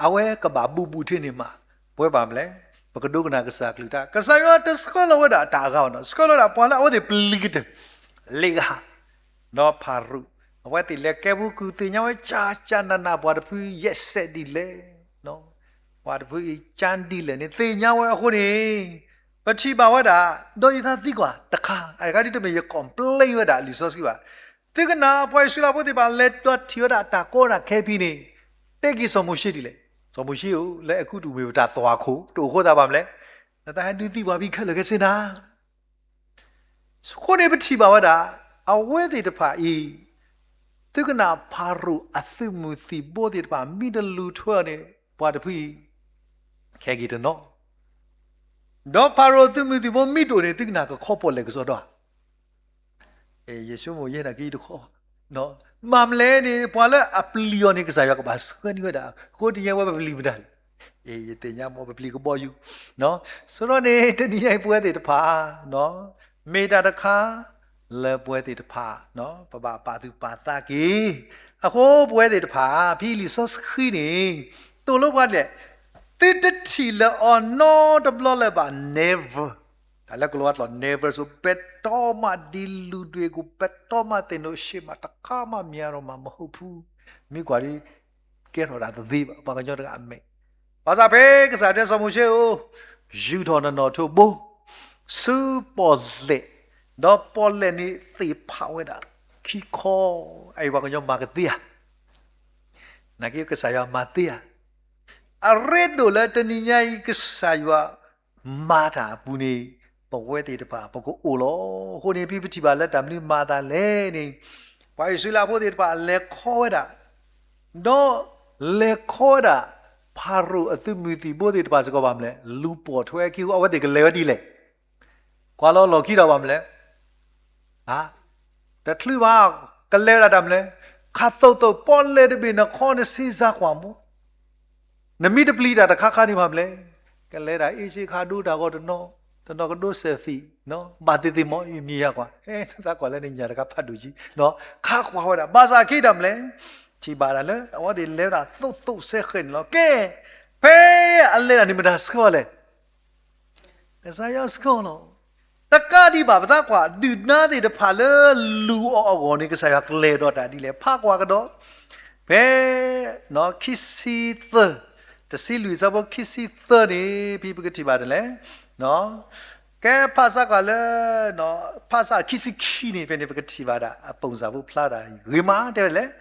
အဝဲကဘၣ်ဘူးဘူးထဲန့ၣ်မး, ပဝဲဘၣ်မနုၤလဲၣ်, ပကဒိကနၣ်ကစၢ်အကလုၢ်ကထါ, ကစၢ်ယွၤတဆှၢလီၤဝဲဒၣ်တၢ်အဂၤဘၣ်နီၤ, ဆှၢလီၤဝဲဒၣ်ပှၤလၢအဝဲသ့ၣ်ပျံၤကတၢၢ်, လ့ၣ်ကဟၣ် ဒီးဖၤရိၤ, အဝဲသ့ၣ်လဲၤကဲပူၤကွံာ်သ့ၣ်ညါဝဲ ကၠၢ်ကၠၢ်နးနး ပှၤတဖုယဲၢ်စဲးဒ်လဲၣ်, ပှၤတဖုအံၤကၠါဒ်လဲၣ်န့ၣ် သ့ၣ်ညါဝဲအဃိန့ၣ်, ပထံၣ်ဘၣ်ဝဲဒၣ် ဒီးယသးသံကွၢ်တခါ, အတခါဒ်တမ့ၢ်ယ complain ဝဲဒၣ်လံာ်စီဆှံဘၣ်, သုကနၣ် ပှၤအံၣ်စရ့လးဖိသ့ၣ်တဖၣ် လဲၤဒီးထံၣ်ဝဲဒၣ်တၢ်ကီတၢ်ခဲဖဲန့ၣ်, တဲက့ၤစီၤမိၤၡ့ဒ်လဲၣ်, စီၤမိၤၡ့ဧၢ, လၢအဲၤကူပတူးမ့ၢ်ပတၢ်သွၣ်ခိၣ် တအိၣ်ဃိသးဘၣ်မနုၤလဲၣ်, နသးဟဲဒုးသံပှၤဖဲခဲလၢာ်ခဲဆ့နၤ အဃိန့ၣ်ပထံၣ်ဘၣ်ဝဲဒၣ်, အဝဲသ့ၣ်တဖၣ်အံၤ, သုကနၣ်ဖၤရိၤအသုးမုၢ်သံၣ်ဘိသ့ၣ်တဖၣ် မ့ၢ်တလူၤထွဲအီၤန့ၣ် ပှၤတဖုအံၤ ခဲက့ၤတနီၤ, ဒီးဖၤရိၤသုးမုၢ်သံၣ်ဘိမ့ၢ်တအိၣ်န့ၣ် သုကနၣ်ကခီပီၢ်လဲၣ်ကစီဒီဧါ ယဆိကမိၣ်ယဲနာ်က့တခီ, မ့ၢ်မနုၤလဲၣ်န့ၣ် ပှၤလၢအပျံၤအီၤန့ၣ် ကစၢ်ယွၤကဘၣ်ဆှၢန့ၢ်ဝဲဒၣ်, ဃိတနံၤညါဝဲပပျံၤမတၤလဲၣ်, ယသ့ၣ်ညါမ့ၢ်ပပျံၤကဘီယူၤ, ဆိဒီးန့ၣ် တနံၤညါအံၤပဝဲသ့ၣ်တဖၣ်, မ့ၢ်တၢ်တခါ လၢပဝဲသ့ၣ်တဖၣ်, ပဘၣ်ပာ်သူၣ်ပာ်သးက့ၤ, အဃိပဝဲသ့ၣ်တဖၣ် ဖဲလံာ်စီဆှံန့ၣ်, သိၣ်လိပှၤဒ်လဲၣ်, သုတထံၣ်လၢၤအီၤနီတဘျီလၢၤဘၣ် never တၢ်လၢကလံးဝါကျိာ် never ဆိ ပဲတြီမး ဒီလူတွေကို ပဲတြီမး သင်တို့ရှေ့မှာ တခါမှ မြင်ရတော့မှာ မဟုတ်ဘူး, မ့ၢ်ကွၢ်ဒ် ကဲထီၣ်ဒၣ်တသ့ဘၣ် ပှၤကညီတဂၤအမဲာ်, ဘၣ်ဆၣ်ဖဲကစၢ်တဲစီၤမိၤၡ့ဧၢ, ယူာ်ထီၣ်နနီၣ်ထိးဘိ ဆူပီၣ်လဲၣ်, ဒီးပီၣ်လဲၣ်န့ၣ်သ့ၣ်ဖးဝဲဒၣ် ခံခီ, အအံၤပှၤကညီမၤကသ့ဧါ, နာ်က့ကစၢ်ယွၤမၤသ့ဧါ, အရ့ဒိၣ်လၢတနံၤညါအံၤ ကစၢ်ယွၤမၤတၢ်အပူၤန့ၣ် ပဝဲသ့ၣ်တဖၣ် ပကအိၣ်လီၤ. အဃိန့ၣ် ဖဲပထံၣ်ဘၣ်လၢတၢ်မနုၤမၤအသးလဲၣ်န့ၣ်, ပှၤအံၣ်စရ့လးဖိသ့ၣ်တဖၣ်လဲၤခီဝဲဒၣ်, ဒီးလဲၤခီဝဲဒၣ် ဖၤရိၤအသုးမုၢ်သံၣ်ဘိသ့ၣ်တဖၣ်စ့ၢ်ကီးဘၣ်မနုၤလဲၣ်, လူၤပိာ်ထွဲခံဃိ အဝဲသ့ၣ်ကလဲၤဝဲဒ်လဲၣ်, ကွၢ်လီၤလီၢ်ခံဒီးဘၣ်မနုၤလဲၣ် တချုးဘၣ်, ကလဲၤဝဲဒၣ်တၢ်မနုၤလဲၣ်, ခးသိးသိး ပီၣ်လဲၣ်တဘ့ၣ် နခီနဆံးစၢ်ကွၢ်မး, နမ့ၢ်တပျံၤတၢ်တခါခါန့ၣ်ဘၣ်မနုၤလဲၣ်, ကလဲၤဒၣ်အ့ၣ်စ့ခးဒိတၢ်ဂီၤတနီၤ, တနီၤကဒိ selfie, ဘၣ်သ့ၣ်သ့ၣ်မး ယမံၤယၤကွၢ်, ဟဲနသးကွၢ်လၢနညၣ်တခါဖးဒိၣ်ကံ, ခးကွၢ်ဝဲဒၣ် ဘၣ်ဆၣ်ခံတၢ်မနုၤလဲၣ်, ထံၣ်ဘၣ်ဒၣ်လၢ အဝဲသ့ၣ်လဲၤဝဲဒၣ်သိးသိးစဲဃဲးန့ၣ်လီၤ. ကဲ, ဖဲအလဲၤဒၣ်န့ၣ် မတၤဆှၢအီၤလဲၣ် ကစၢ်ယွၤဆှၢအီၤလီၤ. တကးဒံးဘၣ် ပသးကွၢ် ဒုၣ်ဒါသ့ၣ်တဖၣ်လၢလူၤအီၤအဂီၢ်န့ၣ် ကစၢ်ယွၤကျဲၤဒီးတၢ်ဒ်လဲၣ် ဖးကွၢ်ကဒီး, ဖဲ ခံဆံသၢ, တဆံလွံၢ်ဆၢဖိခံဆံသၢန့ၣ် ဖဲပကထံၣ်ဘၣ်ဒ်လဲၣ်, ကဲဖးစးကွၢ်လၢ ဖးစးခံဆံခံန့ၣ် ဖဲန့ၣ် ပကထံၣ်ဘၣ်ဒၣ် အပိၣ်စၢ်ဖိဖျါဒၣ်ဂ့ၤမး တဲဝဲဒ်လဲၣ်,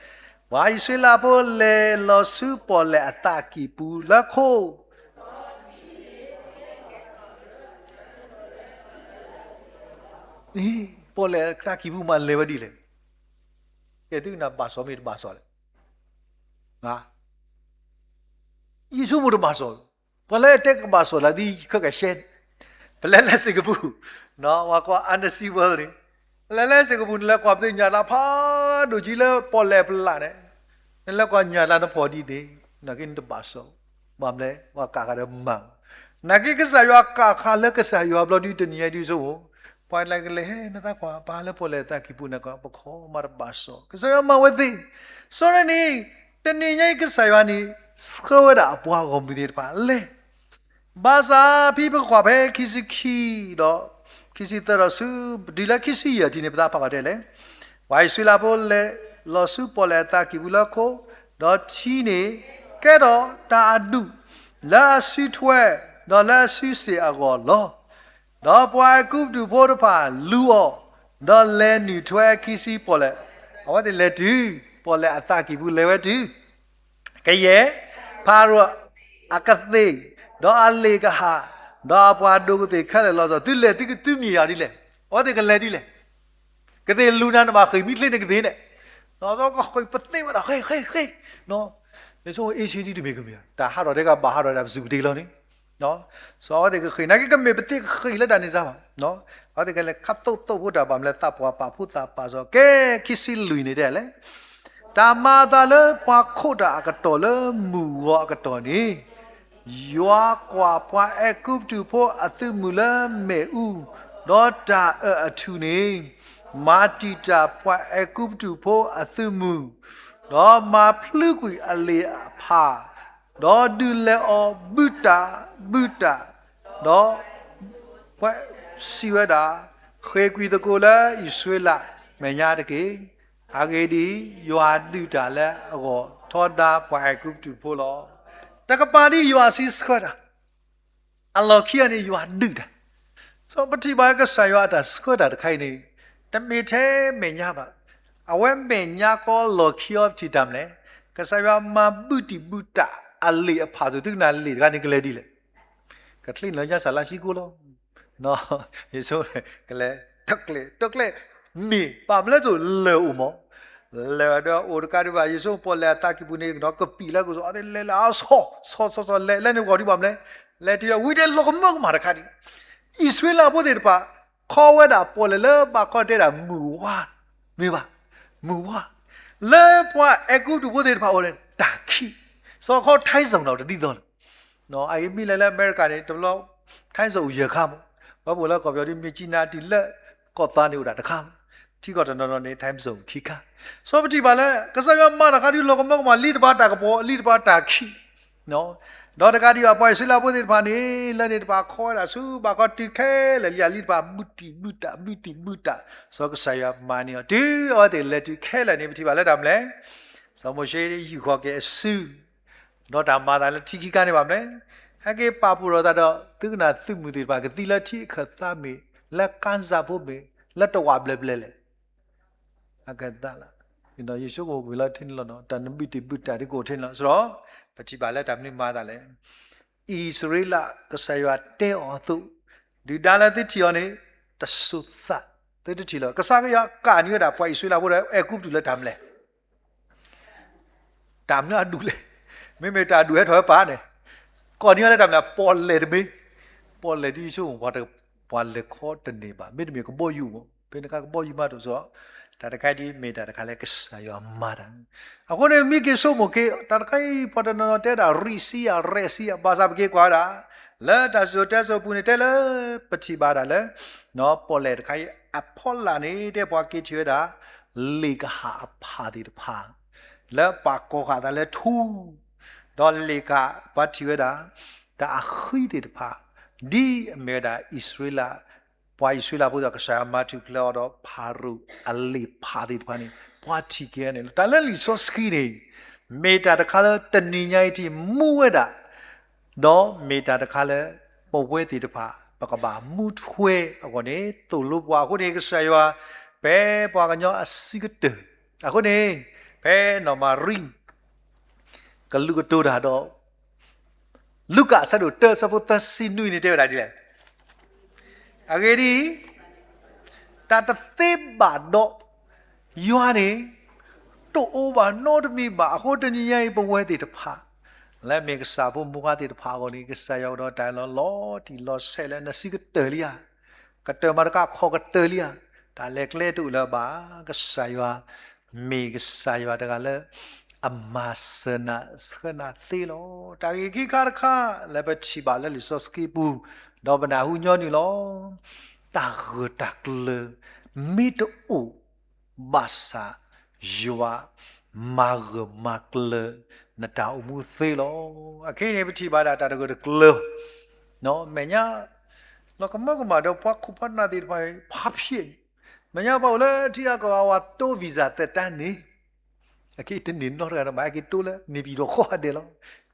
ပှၤအံၣ်စရ့လးဖိလဲၤလီၤဆူပီၣ်လဲၣ်အသးကံၢ်ပူၤလၢခိ ပီၣ်လဲၣ်အသးကံၢ်ပူၤမးလဲၤဝဲဒ်လဲၣ်, ကဲသုကနၣ်ဘၣ်စီၣ်မ့ၢ်တဘၣ်စီၣ်လဲၣ်, ယဆိကမိၣ်တဘၣ်စီၣ်, ပှၤလၢအတဲကဘၣ်စီၣ်လၢဒ်ခဲကရှဲ, ပလဲၤလၢစ့ၢ်ကပူၤ, ပှၤကိး undersea world န့ၣ်, ပလဲၤလၢစ့ၢ်ကပူၤ နလဲၤကွၢ်ပသ့ၣ်ညၣ်တၢ်ဖးဒိၣ်ကံလၢပီၣ်လဲၣ်ပလၣ်န့ၣ်, နလဲၤကွၢ်ညၣ်တၢ်နဖီၣ်ဒ်န့ၣ်, နာ်က့နတဘၣ်စီၣ်, ဘၣ်မနုၤလဲၣ် ပှၤကးဃာ်ဒီးမၤ နာ်က့ကစၢ်ယွၤကးဃာ်လၢကစၢ်ယွၤဘျီဒုတနံၤညါဒ်သိး, ပှၤလၢကလဲၤဟဲနသးကွၢ်ပာ်လၢပီၣ်လဲၣ်အသးကံၢ်ပူၤန့ၣ် ပခီမးတဘၣ်စီၣ် ကစၢ်ယွၤမၤဝဲသ့, စီၤန့ၣ်, တနံၤညါအံၤကစၢ်ယွၤန့ၣ်, ဆှၢဝဲဒၣ်အပှၤဂီၢ်မုၢ်သ့ၣ်တဖၣ်လဲၤ, ဘၣ်ဆၣ်ဖဲပကကွၢ်ဖဲခံဆံခံဒီး, ခံဆံသၢဒီးဆူ, တုၤလၢခံဆံယဲၢ်ထံၣ်န့ၣ် ပသးဖးကွၢ်တဲလဲၣ်, ပှၤအံၣ်စရ့လးဖိလဲၤလီၤဆူပီၣ်လဲၣ်အသးကံၢ်ပူၤလၢခိ, ဒီးထံန့ၣ်, ကဲထီၣ်တၢ်အဒူၣ်, လၢအစုထွဲ, ဒီးလၢအစုစ့ၣ်အဂီၢ်လီၤ. ဒီးပှၤအဲၤကူပတူးဖိတဖၣ်လူၤအီၤ, ဒီးလဲၤနုာ်ထွဲခံဆံပီၣ်လဲၣ်, အဝဲသ့ၣ်လဲၤတုၤ, ပီၣ်လဲၣ်အသးကံၢ်ပူၤလဲၤဝဲတုၤ, ကယဲၢ်, ဖၤရိၤအကသ့ၣ်, ဒီးအလ့ၣ်ကဟၣ်, ဒီးအပှၤဒိၣ်ကသ့ၣ်ခဲလၢာ်လီၤစီၤ သုလဲၤသုကသုမ့ၢ်ယၤဒ်လဲၣ်, အဝဲသ့ၣ်ကလဲၤဒ်လဲၣ် ကသ့ၣ်လူၤနၤနဘၣ်ဃ့ၢ်မံချ့န့ၣ်ကသ့ၣ်န့ၣ်, ကဃ့ၢ်ပသ့ဝဲဒၣ်ဃ့ၢ်ဃ့ၢ်ဃ့ၢ်, ယဆိကမိၣ် အ့ၣ်ဆ့ဒ်တမ့ၢ်ကမ့ၢ် တၢ်ဟးထီၣ်ထဲကဘၣ်ဟးထီၣ်တၢ်ပစုၢ်ပတ့ၢ်လီၤန့ၣ်, စီၤအဝဲသ့ၣ်ကဃ့ၢ် နာ်က့ကမ့ၢ်ပသ့ကဃ့ၢ်လၢတၢ်န့ၣ်စ့ၢ်ဘၣ်, အဝဲသ့ၣ်ကလဲၤခးသိးသိးဖိတၢ်ဘၣ်မလဲၣ် သးပှၢ်ပာ်ဖိသၣ်ပာ်စီၤ ကဲ ခံဆံလွံၢ်န့ၣ်တဲလဲၣ်, တၢ်မၤအသးလၢပှၤခိးတၢ်အကတီၢ်လၢမုၢ်ဂီၤအကတီၢ်န့ၣ်, ယွၤကွၢ်ပှၤအဲၤကူပတူးဖိအသုးမုၢ်လၢမ့ၣ်အူ, ဒီးတၢ်အၢၣ်အထူၣ်န့ၣ်, မၤတံာ်တာ်ပှၤအဲၤကူပတူးဖိအသုးမုၢ်, ဒီးမၤဖျုကွံာ်အလ့ၣ်အဖး, ဒီးဒုးလဲၤအီၤဘုတၢ်ဘုတၢ်, ဒီး ပှဲ စံးဝဲဒၣ်, ဃ့ၢ်ကွံာ်သကိးလၢအံၣ်စရ့လးမဲာ်ညါတက့ၢ်. အဂ့ၢ်ဒ်အံၤ, ယွၤဒုးတၢ်လၢအဂီၢ်ထီဒါပှၤအဲၤကူပတူးဖိလီၤ. တကပၤဒ်ယွၤစံးဆှၢတၢ်, အလီၢ်ခံအံၤန့ၣ် ယွၤဒုးတၢ်, စီၤပထံၣ်ဘၣ်ကစၢ်ယွၤအတၢ်ဆှၢတၢ်တခါအံၤန့ၣ်, တမ့ၢ်ထဲမဲာ်ညါဘၣ်, အဝဲမဲာ်ညါကီလီၢ်ခံအီၤပထံၣ်တၢ်မနုၤလဲၣ်, ကစၢ်ယွၤမၤဘုတံၢ်ဘုတၢ်အလ့ၣ်အဖးစိၤ သုကနၣ်လ့ၣ်တခါန့ၣ်ကလဲၤဒ်လဲၣ် ကချ့လၢညါစၢ်လါဆံကိလီၤ. ယဆိကမိၣ် ကလဲၤ တကျဲ တကျဲ မ့ၢ် ဘၣ်မလဲၣ်စိၤလၢၢ်အိၣ်မး, လၢၢ်ဒီးအိၣ်တကးဒံးဘၣ် ယဆိကမိၣ်ပီၣ်လဲၣ်အသးကံၢ်ပူၤန့ၣ် ကဒီးကပံာ်လၢကစီၤ အသးလဲၤလၢအဆီ ဆီဆီဆီ လဲၤလၢန့ၣ်ဂီၤဒံးဘၣ်မလဲၣ်, လဲၤတုၤဝံၤတဲလီၤကမၢကမၣ်တခါဒံး, အံၣ်စရ့လးဖိသ့ၣ်တဖၣ် ခီဝဲဒၣ်ပီၣ်လဲၣ်လၢဘၣ်ခီတဲဒၣ်မုၢ်ဝါ, မ့ၢ်ဘၣ်, မုၢ်ဝါ, လၢပှၤအဲၤကူပတူးဖိသ့ၣ်တဖၣ်အအိၣ်န့ၣ် တၢ်ခံး, စီၤခီ time zone ဒီးတဒ်သိးလၢ အအံၤမ့ၢ်လဲၤလၢအမဲရကၤန့ၣ် တဘျီ time zone အိၣ်ယဲၢ်ခါမး, ဝဲပအိၣ်လၢကီၢ်ပယီၤဒ် မြစ်ကြီးနား တုၤလၢကီၢ်သးန့ၣ်အိၣ်ဒၣ်တခါလီၤ. ထံကီၢ်တနီၤနီၤန့ၣ် time zone ခံခါ, စီၤပထံၣ်ဘၣ်လၢ ကစၢ်ယွၤမၤတၢ်ခါဒ်လီၤကမၢကမၣ် လံတပၤတၢ်ကပီၤ လံတပၤတၢ်ခံး, ဒီးတကးဒံးဘၣ် ပှၤအံၣ်စရ့လးဖိသ့ၣ်တဖၣ်န့ၣ် လၢန့ၣ်တဖၣ်ခီဝဲဒၣ်ဆူ ဘၣ်ခီတုၤခဲလၢာ်လံ လံတဖၣ်ဘုတံၢ်ဘုတၢ် ဘုတံၢ်ဘုတၢ်, စီၤကစၢ်ယွၤမၤန့ၢ်အီၤ တုၤအဝဲသ့ၣ်လဲၤတုၤခဲလၢာ်န့ၣ် ပထံၣ်ဘၣ်လၢတၢ်မနုၤလဲၣ်, စီၤမိၤၡ့ယူာ်ဃီၤက့ၤအစု ဒီးတၢ်မၤသးလၢထံခံခါန့ၣ်ဘၣ်မနုၤလဲၣ်, ဟဲက့ၤပာ်ဖှိၣ်ထီၣ်သးဒီး သုကနၣ်သုးမုၢ်သ့ၣ်တဖၣ်ကသံလၢထံအခၢၣ်သးမ့ၢ် လၢကါစၢ်ဖိမ့ၢ် လၢတဝာ်ဘျဲၣ်ဘျဲၣ်လဲၣ် အကသးလီၤ. ယဆိကမိၣ်ကွံာ်လၢထဲန့ၣ်လီၤနီၤ တၢ်နဘုတံၢ်ဘုတၢ်ဒ်ကအိၣ်ထဲန့ၣ်လီၤ. စရီ ပထံၣ်ဘၣ်လၢတၢ်မနုၤမၤသးလဲၣ်, အံၣ်စရ့လး ကစၢ်ယွၤတဲအီၤအသိး, ဒုၣ်ဒါလၢသုထံၣ်အီၤန့ၣ် တစိၤသး, သုတထံၣ်လၢၤ. ကစၢ်ယွၤကးန့ၢ်ဝဲဒၣ်ပှၤအံၣ်စရ့လးဖိဒီးအဲၤကူပတူးလၢတၢ်မနုၤလဲၣ် တၢ်မနုၤအဒူၣ်လဲၣ်, မ့မ့ၢ်တၢ်ဒူၣ်ဟဲထီၣ်ဝဲပာ်န့ၣ်, ကးန့ၢ်ဝဲလၢတၢ်မနုၤ ပီၣ်လဲၣ်တမ့ၢ်, ပီၣ်လဲၣ်ဒ်ယဆိကမိၣ် ပှၤလဲၤခီတန့ၢ်ဘၣ် မ့တမ့ၢ်ကဘီယူၤမး ဖဲန့ၣ်အခါကဘီယူၤမးတအိၣ်စ့ၢ်ကီး, တၢ်တခါအံၤဒ်မ့ၢ်တၢ်တခါလၢကစၢ်ယွၤမၤတၢ်, အဃိန့ၣ် မ့ၢ်က့ၤဆိကမိၣ်က့ၤ တၢ်တခါအံၤ ပှၤတနီၤနီၤတဲဒၣ် ရံၣ်ဆံယၤ ရဲၣ်ဆံယၤ ဘၣ်ဆၣ်ပက့ၤကွၢ်ဝဲဒၣ် လၢတၢ်စံၣ်စိၤတဲစိၤအပူၤန့ၣ်တဲလၢ ပထံၣ်ဘၣ်ဒၣ်လၢ ပီၣ်လဲၣ်တခါအံၤ အဖီလာ်န့ၣ် တဲပှၤက့ၤထံၣ်ဝဲဒၣ် လ့ၣ်ကဟၣ်အဖးသ့ၣ်တဖၣ် လၢပာ်ကီၤဃာ်သးလၢထူ, ဒီးလ့ၣ်ကဟၣ်ပှၤထံၣ်ဝဲဒၣ် တၢ်အဃံသ့ၣ်တဖၣ် ဒ်အမ့ၢ်ဝဲဒၣ်အံၣ်စရ့လး, ပှၤအံၣ်စရ့လးဖိသ့ၣ် ကစၢ်ယွၤမၤထူၣ်ဖျဲးအီၤဒီးဖၤရိၤအလ့ၣ်ဖးသ့ၣ်တဖၣ်န့ၣ် ပှၤထံၣ်က့ၤန့ၣ်လီၤ. တၢ်လၢလံာ်စီဆှံန့ၣ် မ့ၢ်တၢ်တခါလၢတနံၤညါအံၤထံၣ်မူဝဲဒၣ် ဒီးမ့ၢ်တၢ်တခါလၢ ပဝဲသ့ၣ်တဖၣ် ပကဘၣ်မူထွဲအဂီၢ်န့ၣ် သိၣ်လိပှၤအဃိန့ၣ် ကစၢ်ယွၤ ဖဲပှၤကညီအဆံးကတၢၢ် အဃိန့ၣ် ဖဲနီၢ်မၤရံ ကလုာ်ကတိၤတၢ်ဒီး လူၤကၣ်အဆၢဒိၣ်တၢ အဆၢဖိသၢဆံနွံန့ၣ် တဲဝဲဒၣ်ဒ်လဲၣ်. အဂ့ၢ်ဒ်အံၤ, တၢ်တသ့ဘၣ်ဒီး ယွၤန့ၣ် တအိၣ်ဘၣ်နီတမံၤဘၣ်. အဃိတနံၤညါအံၤ ပဝဲသ့ၣ်တဖၣ် လၢမ့ၢ်ကစၢ်ဖိမုၣ်ခွါသ့ၣ်တဖၣ်အဂီၢ်န့ၣ် ကစၢ်ယွၤကဒီးတၢ်လီၤလီၤတံၢ်လီၤဆဲးလၢနဆံးကတၢၢ်လံဧါ, ကတၢၢ်မၤတခါခီၣ်ကတၢၢ်လံဧါ, တၢ်လဲၤကျဲတအိၣ်လၢၤဘၣ်. ကစၢ်ယွၤ မ့ၢ်ကစၢ်ယွၤတဂၤလၢ အမၤစၢၤနၤဆှၢနၤသ့လီၤ. တၢ်ဂ့ၢ်ခံခါတခါ လၢပထံၣ်ဘၣ်လၢလံာ်စီဆှံပူၤ ဒီးပနၢ်ဟူညီနုၢ်လီၤ. တၢ်ဂၢၢ်တၢ်ကျၢၤ မ့ၢ်တအိၣ် ဘၣ်ဆၣ် ယွၤမၤဂၢၢ်မၤကျၢၤ နတၢ်အိၣ်မူသ့လီၤ. အခဲအံၤန့ၣ် ပထံၣ်ဘၣ်ဒၣ်တၢ်တဂၢၢ်တကျၢၤ မဲာ်ညါ လီၤကမၢကမၣ်ဒီးပှၤခိၣ်ပှၤနၢ်သ့ၣ်တဖၣ် ဖးဖျဲးန့ၣ်, မဲာ်ညါပှၤအိၣ်လၢထံအါကီၢ် အဝဲတိ visa သက်တမ်းန့ၣ် အခဲအံၤတန့ၢ်နီတဂၤဒီးဘၣ် ဟဲက့ၤတိလၢန့ၣ်ပံၤဒီးဃီဒဲးလီၤ.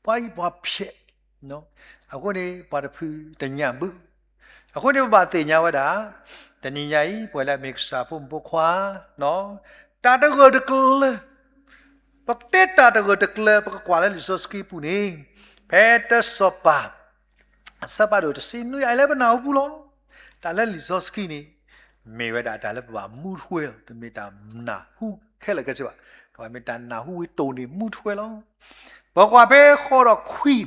ပှၤအံၤပှၤဖျဲး အဃိန့ၣ် ပှၤတဖုတညၣ်ဘု, အဃိန့ၣ် ပဘၣ်သ့ၣ်ညါဝဲဒၣ် တနံၤညါအံၤ ပဝဲလၢအမ့ၢ်ကစၢ်ဖိမုၣ်ဖိခွါ တၢ်တဂၢၢ်တကျၢၤ, ပကတဲတၢ်တဂၢၢ်တကျၢၤ ပကကွၢ်လၢလံာ်စီဆှံပူၤန့ၣ် ဖဲတၢစီၤပၤ အဆၢဖးဒိၣ်တဆံနွံ အလၢပနၢ်ဟူပူၤလီၤ. တၢ်လၢလံာ်စီဆှံန့ၣ် မ့ၢ်ဝဲဒၣ်တၢ်လၢပဘၣ်မူထွဲလီၤ. တမ့ၢ်တၢ်နၢ်ဟူခဲလၢာ်ခဲဆ့ဘၣ်. ကဘၣ်မ့ၢ်တၢ်နၢ်ဟူဝံၤတိၢ်န့ၣ် မူထွဲလီၤ. ပကွၢ်ဖဲဃိးဒီးခွံန့ၣ်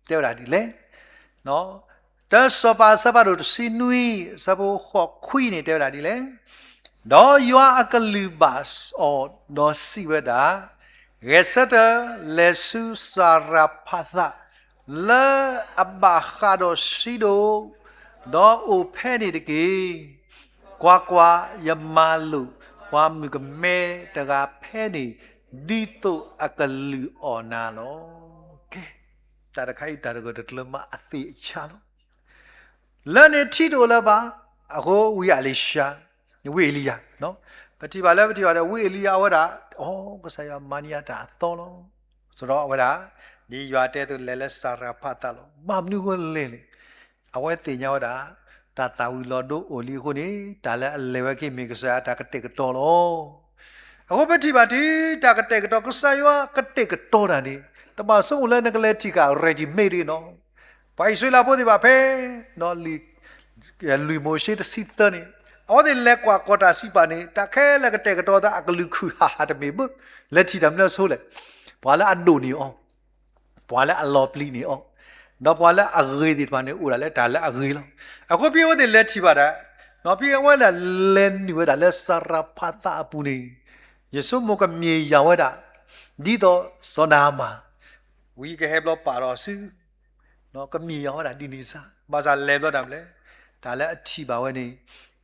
တဲဝဲဒၣ်ဒ်လဲၣ်. တၢစီၤပၤအဆၢဖးဒိၣ်တဆံနွံ အဆၢဖိဃိးခွံန့ၣ် တဲဝဲဒၣ်ဒ်လဲၣ်. ဒီးယွၤအကလုၢ်ဘၣ်အီၤ ဒီးစံးဝဲဒၣ်, ဂဲၤဆၢထၢၣ် လဲၤဆူစၤရဖးသး လၢအဘၣ်ဃးဒီးစံဒိၣ်, ဒီးအိၣ်ဖဲန့ၣ်တက့ၢ်. ကွၢ်ကွၢ်, ယမၤလိာ်ပှၤမုၣ်ကမဲတဂၤဖဲန့ၣ် ဒ်သိးအကလုၢ်အီၣ်နၤလီၤ. ကဲ, တၢ်တခါအံၤ တၢ်တဂၢၢ်တကျၢၤမးအသ့ၣ်အဆါလီၤ. လၢန့ၣ်ထံတအိၣ်လၢၤဘၣ်. အဃိဝံအလံၤၡါ, ဝံအ့လံယၤ, ပထံၣ်ဘၣ်လၢပထံၣ်ဘၣ်ဒီး ဝံအ့လံယၤအဝဲဒၣ်, အိ, ကစၢ်ယွၤမၤန့ၢ်ယၤတၢ်အသီလီၤ. ဆိုတော့ အဝဲဒၣ် ဒ်ယွၤတဲအသိး လဲၤလၢစၤရဖးသးလီၤ. ဘၣ်မနုၤအဃိလဲၤလဲၣ်. အဝဲသ့ၣ်ညါဝဲဒၣ် တၢ်သၣ်ဝံၤလီၤဒိအိၣ်လံအဃိန့ၣ် တၢ်လၢအလဲၤဝဲက့ၤမ့ၢ်ကစၢ်ယွၤအတၢ်ကတဲာ်ကတီၤလီၤ. အဃိပထံၣ်ဘၣ်တုၤ တၢ်ကတဲာ်ကတီၤ ကစၢ်ယွၤကတဲာ်ကတီၤတၢ်န့ၣ် တဘၣ်ဆိကမိၣ်လၢနကလဲၤထံၣ်ဃာ် ready made နီၤ. ပှၤအံၣ်စရ့လးဖိသ့ၣ်တဖၣ်ဖဲ လွံၢ်မိၤၡ့တဆံသၢန့ၣ် အဝဲသ့ၣ်လဲၤကွၢ်ကီၢ်တၢ်စံးပာ်န့ၣ် တၢ်ခဲလၢာ်ကတဲာ်ကတီၤသး အကလုၢ်ခုၣ်ဟးဟးတမ့ၢ်ဘၣ်. လဲၤထံၣ်တၢ်မနုၤဆိလဲၣ်. ပှၤလၢအဒိၣ်န့ၢ်အီၤ, ပှၤလၢအလီၤပျံၤန့ၢ်အီၤ, ဒီးပှၤလၢအဂ့ၤသ့ၣ်တဖၣ်န့ၣ် အိၣ်ဒၣ်လၢတၢ်လၢအဂ့ၤလီၤ. အဃိဖဲအဝဲသ့ၣ်လဲၤထံၣ်ဘၣ်ဒၣ်, ဖဲအဝဲဒၣ်လဲၤနုာ်ဝဲဒၣ်လၢစၤရဖးသးအပူၤန့ၣ် ယဆိကမိၣ်ကမ့ၢ်ယၤဝဲဒၣ် ဒ်သိးစီၤနၤမၣ် ဝံကဟဲဘျီပာ်ထီၣ်စု ကမ့ၢ်ယၤဝဲဒၣ်ဒ်န့ၣ်စ့ၢ်, ဘၣ်ဆၣ်လဲၤဘျီတၢ်မနုၤလဲၣ်, တၢ်လၢအထံၣ်ဘၣ်ဝဲန့ၣ်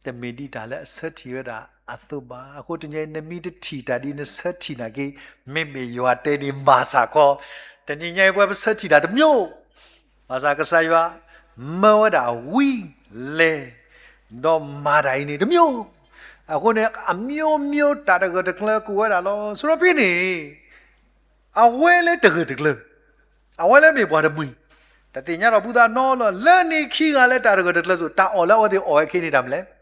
တမ့ၢ်ဒ်တၢ်လၢအဆၢထံၣ်ဝဲဒၣ်အသိးဘၣ်. အဃိတနံၤအံၤ နမ့ၢ်တထံၣ်တၢ်ဒ်နဆၢထံၣ်နာ်က့, မ့မ့ၢ်ယွၤတဲန့ၣ်မၤစ့ၢ်ကီး, တနံၤညါအံၤပဝဲပဆၢထံၣ်တၢ်တမံၤ, ဘၣ်ဆၣ်ကစၢ်ယွၤ မၢဝဲဒၣ်ဝံလဲၤ ဒီးမၤတၢ်အံၤန့ၣ်တမံၤ, အဃိန့ၣ် အမျိုးမျိုး တၢ်တဂၢၢ်တကျၢၤကအိၣ်ဝဲဒၣ်လီၤ. ဆိုတော့ဖဲန့ၣ် အဝဲလၢတဂၢၢ်တကျၢၤ, အဝဲလၢမ့ၢ်ပှၤတမှံၤ, တသ့ၣ်ညါဒီးပုၢ်သးနီတဘျီ, လၢန့ၣ်ခံဂၤလၢတၢ်တဂၢၢ်တကျၢၤအသိး တၢ်အီၣ်လၢအဝဲသ့ၣ်အီၣ်ဝဲခဲအံၤန့ၣ်တၢ်မနုၤလဲၣ်.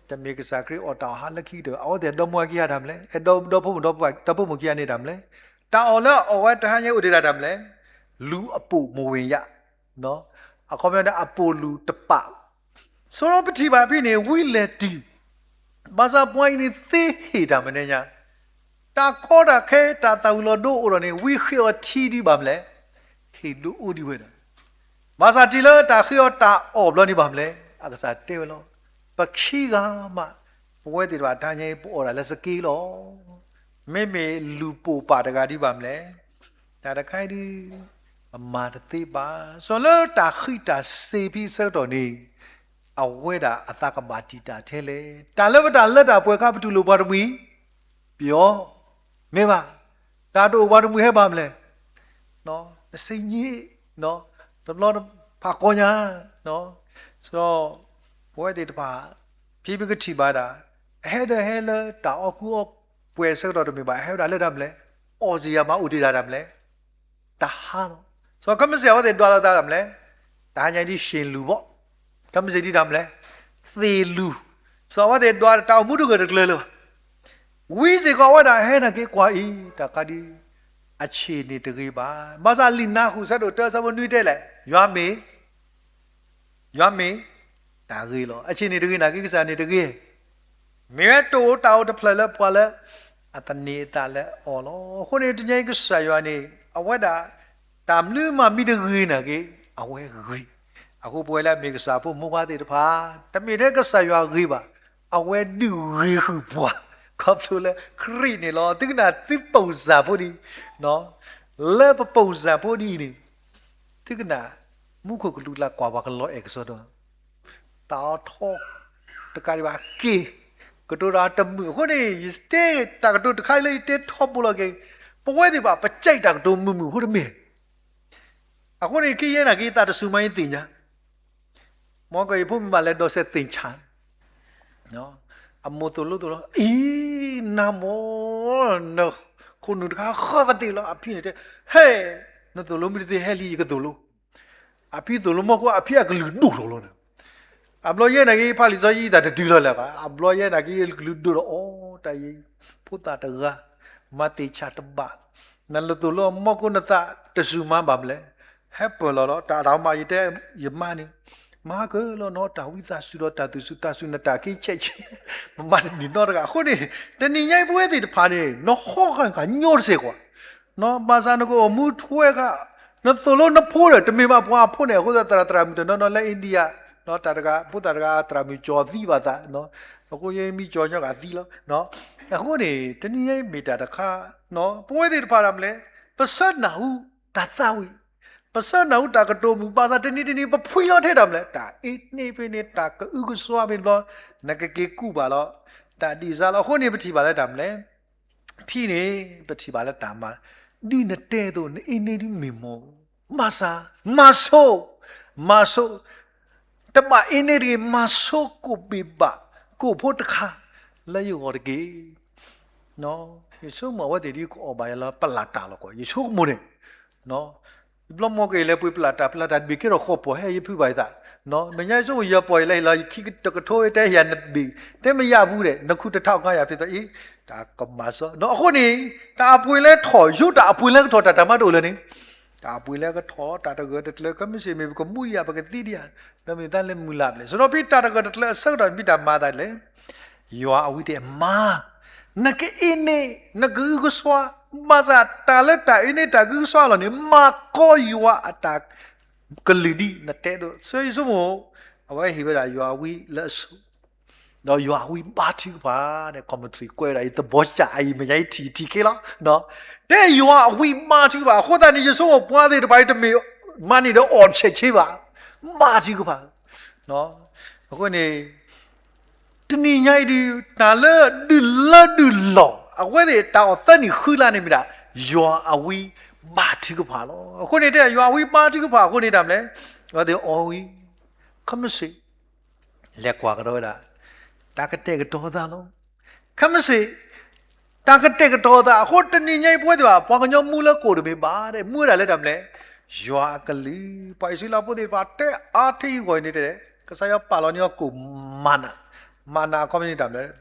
တမ့ၢ်ကစၢ်ခရံာ်အီၣ်တၢ်အီၣ်ဟါလၢခံကတၢၢ်, အဝဲသ့ၣ်ဒီမါဝၤခံဂၤတၢ်မနုၤလဲၣ်, ဒီဖိမုၣ်ဒီဖိပၢ် ဒီဖိမုၣ်ခံဂၤန့ၣ်တၢ်မနုၤလဲၣ်. တၢ်အီၣ်လၢအီၣ်ဝဲတဟါညါအံၤအိၣ်တ့ၢ်ဒၣ်တၢ်မနုၤလဲၣ်, လူၤအပိာ်မုၣ်ဝ့ၢ်ယါ, အခီပညီဒၣ်အပိာ်လူၤတပာ် ဆိုတော့ပထံၣ်ဘၣ်ဖဲန့ၣ် ဝံလဲၤတုၤ, ဘၣ်ဆၣ်ပှၤအံၤန့ၣ်သ့ဟ့ၣ်တၢ်မနုၤညါ, တၢ်ကီတၢ်ခဲ တၢ်သၣ်ဝံၤလီၤဒိအိၣ်ဒီးန့ၣ် ဝံဃ့အီၤထံဒံးဘၣ်မနုၤလဲၣ်, ဟ့ၣ်ဒိအိၣ်ဒံးဝဲဒၣ်. ဘၣ်ဆၣ်တုၤလၢတၢ်ဃ့အီၤတၢ်အီၣ်ဘျီန့ၣ်ဘၣ်မနုၤလဲၣ်, အကစၢ်တဲဝဲလီၤ, ပခံဂၤမး, ပဝဲသ့ၣ်တဖၣ်တဟါညါအံၤ ပအီၣ်ဒၣ်လၢစက့လီၤ. မ့မ့ၢ်လူၤပိာ်ပာ်တဂၤဒံးဘၣ်မနုၤလဲၣ်, တၢ်တခါအံၤဒုး ပမၤတသ့ဘၣ်. စီၤလၢတၢ်ဃံးတၢ်စ့ၤဖဲအဆၢကတီၢ်န့ၣ် အဝဲဒၣ်အသးကဘၣ်တံာ်တာ်ထဲလဲၣ်. တၢ်လၢပတၢ်လၢတၢ်ပှဲၤအခါ ပတူၢ်လိာ်ပှၤတမှံၤ, ပယီၤ, မ့ၢ်ဘၣ်. တၢ်တအိၣ်ပှၤတမှံၤဟဲဘၣ်မနုၤလဲၣ်, နစ့ညံ, တဘျီဖးကီညါ, ဒီး ပဝဲသ့ၣ်တဖၣ် ဖဲပကထံၣ်ဘၣ်ဒၣ် အဟဲဒီးဟဲလၢတၢ်အီၣ်ကူအီၣ်ပှဲၤအဆၢကတီၢ်တမ့ၢ်ဘၣ်, ဟဲဝဲဒၣ်လၢတၢ်မနုၤလဲၣ်, အီၣ်စ့ယၤမးအိၣ်တ့ၢ်ဒၣ်တၢ်မနုၤလဲၣ်, တၢ်ဟါလီၤ. စီၤကမ့ၢ်စ့ၢ်အဝဲသ့ၣ်ဒွးလိာ်သးတၢ်မနုၤလဲၣ်, တဟါညါဒ်ရှ့ၣ်လူၤဘၣ်, ကမ့ၢ်စ့ၢ်ဒ်တၢ်မနုၤလဲၣ်, သ့ၣ်လူၤ, စီၤအဝဲသ့ၣ်ဒွးတၢ်အိၣ်မူတဂၢၢ်တကျၢၤလၢၤဘၣ်. ဝံစ့ၢ်ကီးအဝဲဒၣ်ဟဲနာ်က့ၤကွၢ်အံၤ တၢ်ခါဒ် အဆ့ၣ်န့ၣ်တဂ့ၤဘၣ်. ဘၣ်ဆၣ်လံာ်နါဃုာ်ဆၢဒိၣ်တၢ ဆၢဖိနွံတဲလဲၣ်, ယွၤမ့ၢ် ယွၤမ့ၢ်တၢ်ဂ့ၤလီၤ. အဆ့ၣ်န့ၣ်တဂ့ၤနာ်က့ၤ ကစၢ်န့ၣ်တဂ့ၤ, မ့ၢ်ဝဲတအိၣ်တၢ်အိၣ်တဖျၢၣ်လၢပှၤလၢ အသန့ၤအသးလၢအီၤလီၤ. အဃိန့ၣ် တနံၤအံၤကစၢ်ယွၤန့ၣ် အဝဲဒၣ် တၢ်မနုၤမးမ့ၢ်တဂ့ၤနာ်က့ၤ အဝဲဂ့ၤ. အဃိပဝဲလၢအမ့ၢ်ကစၢ်ဖိမိၢ်ပၢ်သ့ၣ်တဖၣ် တမ့ၢ်ထဲကစၢ်ယွၤဂ့ၤဘၣ်, အဝဲဒုးဂ့ၤဃုာ်ပှၤ ခီဖျိလၢခရံာ်န့ၣ်လီၤ. သုကနၣ်သုပိၢ်စၢ်ဖိဒ်အံၤ, လၢပပိၢ်စၢ်ဖိဒ်အံၤန့ၣ် သုကနၣ် မူခိၣ်ကလူးကျါကွၢ်ပှၤကလီၤအဲၣ်ကစီဒီ, တၢ်အီၣ်ထီၣ်တကးဒံးဘၣ်က့ၤ, ကတိၤတၢ်တမုာ်အဃိန့ၣ် ယတဲတၢ်ကတိၤတခါအံၤလၢယတဲထီဘိလီၤက့ၤ, ပဝဲသ့ၣ်တဖၣ် ပကဲတၢ်ကတိၤမုာ်မုာ်အဃိတမ့ၢ် အဃိန့ၣ် ကယဲၢ်နာ်က့ၤသးတစူၤမးယသ့ၣ်ညါ, မ်ကယဖိမုၣ်ဘၣ်လဲၤဒိးစဲးသ့ၣ်ဆၣ် အမိၢ်သိၣ်လိသိၣ်လိ, အံၤ, နၤမိၢ်, နခိၣ်နူာ်တခါဃၢပသ့ၣ်လီၤ. အဖံန့ၣ်တဲ, ဟဲ, နသိၣ်လိမ့ၢ်တသ့ဟဲလံ ယကသိၣ်လိ. အဖံသိၣ်လိမီၢ်ကိၢ် အဖံအကလုၢ်ဒိၣ်ထီၣ်လီၤ. အဘျီယဲနာ်က့ ဖးလံာ်စီဆှံယတၢ်တတုၤလီၤလၢၤဘၣ်. အဘျီယဲနာ်က့ ယကလုၢ်ဒိၣ်ဒီးအီၤ တၢ်အံၤ, ဖိသၣ်တဂၤ, မၤသ့ၣ်ဆၣ်တဘၣ်, နလဲၤသိၣ်လိမီၢ်ကိၢ်နသးတစူၤမးဘၣ်မလဲၣ်. ဟဲပၢၢ်လီၤဒီး တၢ်တၢ်မၤယတဲယမါန့ၣ်, မၤကလီၤနီၢ်တၢ်ဝံသးစူၤဒီးတၢ်သူၣ်စူၤသးစူၤ နတၢ်က့ၤဆဲးဆဲး, မမၤတနံၤနီတဂၤအဃိန့ၣ်, တနံၤညါအံၤပဝဲသ့ၣ်တဖၣ်န့ၣ် နဟီၣ်ဃာ်ဃာ်ညီတစဲးကွၢ် ဘၣ်ဆၣ်နကအိၣ်မူထွဲခါ, နသိၣ်လိနဖိဒီး တမ့ၢ်ဘၣ်ပှၤအဖိန့ၣ်, အဃိသတးသရၣ်မုၣ်တနီၤနီၤလၢ India တၢ်တဂၤ ဖိသၣ်တဂၤသရၣ်မုၣ်ကၠီၤသံဘၣ်သး, အဃိယမံကၠီၤညီဂၤသံလီၤ. အဃိန့ၣ် တနံၤညါအံၤမ့ၢ်တၢ်တခါ, ပဝဲသ့ၣ်တဖၣ်ဒၣ်မလဲၣ်, ပဆၢနၢ်ဟူတၢ်သးဝံၣ်, ပဆၢနၢ်ဟူတၢ်ကတိၤမုာ်, ဘၣ်ဆၣ်တနံၤတနံၤ ပဖှံလီၤထဲဒၣ်မလဲၣ်, တၢ်အ့န့ၢ်ဖဲန့ၣ် တၢ်ကအုကစွါဖဲန့ၣ်ဘျီ, နကက့ၤကူးဘၣ်လီၤ တၢ်ဒံးစၢ်လီၤ. အဃိန့ၣ် ပထံၣ်ဘၣ်လၢတၢ်မလဲၣ် ဖဲန့ၣ် ပထံၣ်ဘၣ်လၢတၢ်မၤ, ဒ်နတဲအသိး နအ့န့ၢ်ဒ်မ့ၢ်မီၢ်, ဘၣ်ဆၣ် မၤဆိ, မၤဆိ, တဘၣ်အ့န့ၢ်တဂ့ၤ, မၤဆိကိးဘ့ၣ်ဘၣ် ကိးဖိတခါ လၢယဂီၢ်တက့ၢ်. ယဆိကမိၣ်အဝဲသ့ၣ်ဒ်ကအီၣ်ဘၣ်ယၤလၢပလၢ်တၢ်လီၤကီး, ယဆိကမိၣ်န့ၣ် ဘျီမီၢ်က့ၤလဲၤပှ့ၤပလၢ်တၢ်, ပလၢ်တၢ်တဘ့ၣ်ကဲထီၣ်ဃီပီၢ်ဟဲယဖုဘၣ်ယသး, မဲာ်ညါယဆိကမိၣ်ယပီၢ်ယလဲၤဟ့ၣ်လီၤ ယခံကတကထိတဲယၤနဘ့ၣ်, တဲမ့ၢ်ယၢ်ဘူးဒီး နခုတထးခါယၤဖဲသးအံၤ, တၢ်ကမၤစီ, အဃိန့ၣ် တၢ်အပှ့ၤလၢထီၣ်ယိ တၢ်အပှ့ၤလၢကထီၣ်တၢ်တၢ်မၤတအိၣ်လၢၤန့ၣ်, တၢ်အပှ့ၤလၢကထီၣ် တၢ်တဂၢၢ်တကျၢၤ ကမ့ၢ်စ့ၢ်မ့ၢ်ပကမူဒံးဧါ ပကသံဒံးဧါ, ဒီးမ့ၢ်တၢ်လၢမုၢ်လၢ်ဘျဲၣ် စံးဒီးဖဲတၢ်တဂၢၢ်တကျၢၤအဆၢကတီၢ် မ့ၢ်တၢ်မၤသးဒ်လဲၣ် ယွၤအဝံတဲမၤ, နကအ့န့ၢ် နကအုကစွါ, ဘၣ်ဆၣ်တၢ်လၢတၢ်အ့န့ၢ်တၢ်ကအုကစွါလီၤန့ၣ် မၤကီယွၤအတၢ်ကလုၢ်ဒ်နတဲအသိး, ဆိယဆိကမိၣ် အဝဲဟ့ၣ်ဝဲဒၣ်ယွၤအဝံလၢအဆိ ဒီးယွၤအဝံဘါထုကဖၣ်န့ၣ် commentary ကွဲးဝဲဒၣ်အံၤ သဘီစၢ်အအံၤ မဲာ်ညါအံၤထံၣ်ထံၣ်က့လီၤ. တဲယွၤအဝံဘါထုကဖၣ် အဃိသတးန့ၣ် ယဆိကမိၣ်ပှၤသ့ၣ်တဖၣ်အံၤတမ့ၢ်မၤန့ၢ်ဒီးအီၣ်ဆဲးဆ့ဘၣ်, ဘါထုကဖၣ်. အဃိန့ၣ် တနံၤညါအံၤဒုး တၢ်လၢဒုးလၢဒုးလီၢ် အဝဲသ့ၣ်တၢ်အီၣ်သၢနံၣ်ဃုလါန့ၣ်မ့ၢ်ဒၣ် ယွၤအဝံဘါထုကဖၣ်လီၤ. အဃိန့ၣ်တဲယွၤအဝံဘါထုကဖၣ်အဃိန့ၣ်တၢ်မနုၤလဲၣ်, အဝဲသ့ၣ်အီၣ်ဝံ ခဲမုၢ်ဆ့ၣ် လဲၤကွၢ်ကဒီးဝဲဒၣ် တၢ်ကတဲာ်ကတီၤသးလီၤ. ခဲမုၢ်ဆ့ၣ် တၢ်ကတဲာ်ကတီၤသး အဃိတနံၤညါအံၤပဝဲသ့ၣ်ဘၣ် ပှၤကညီမူလၢကိၣ်တမ့ၢ်ဘၣ်ဒီး မူဝဲဒၣ်လၢတၢ်မနုၤလဲၣ်, ယွၤအကလုၢ်. ပှၤအံၣ်စရ့လးဖိသ့ၣ်တဖၣ်တဲအါထဲအံၤဂီၢ်အံၤန့ၣ်တဲ ကစၢ်ယွၤပာ်လီၤန့ၢ်အီၤကိၣ်မၤနၤ, မၤနၤအခီပညီန့ၣ်တၢ်မနုၤလဲၣ်,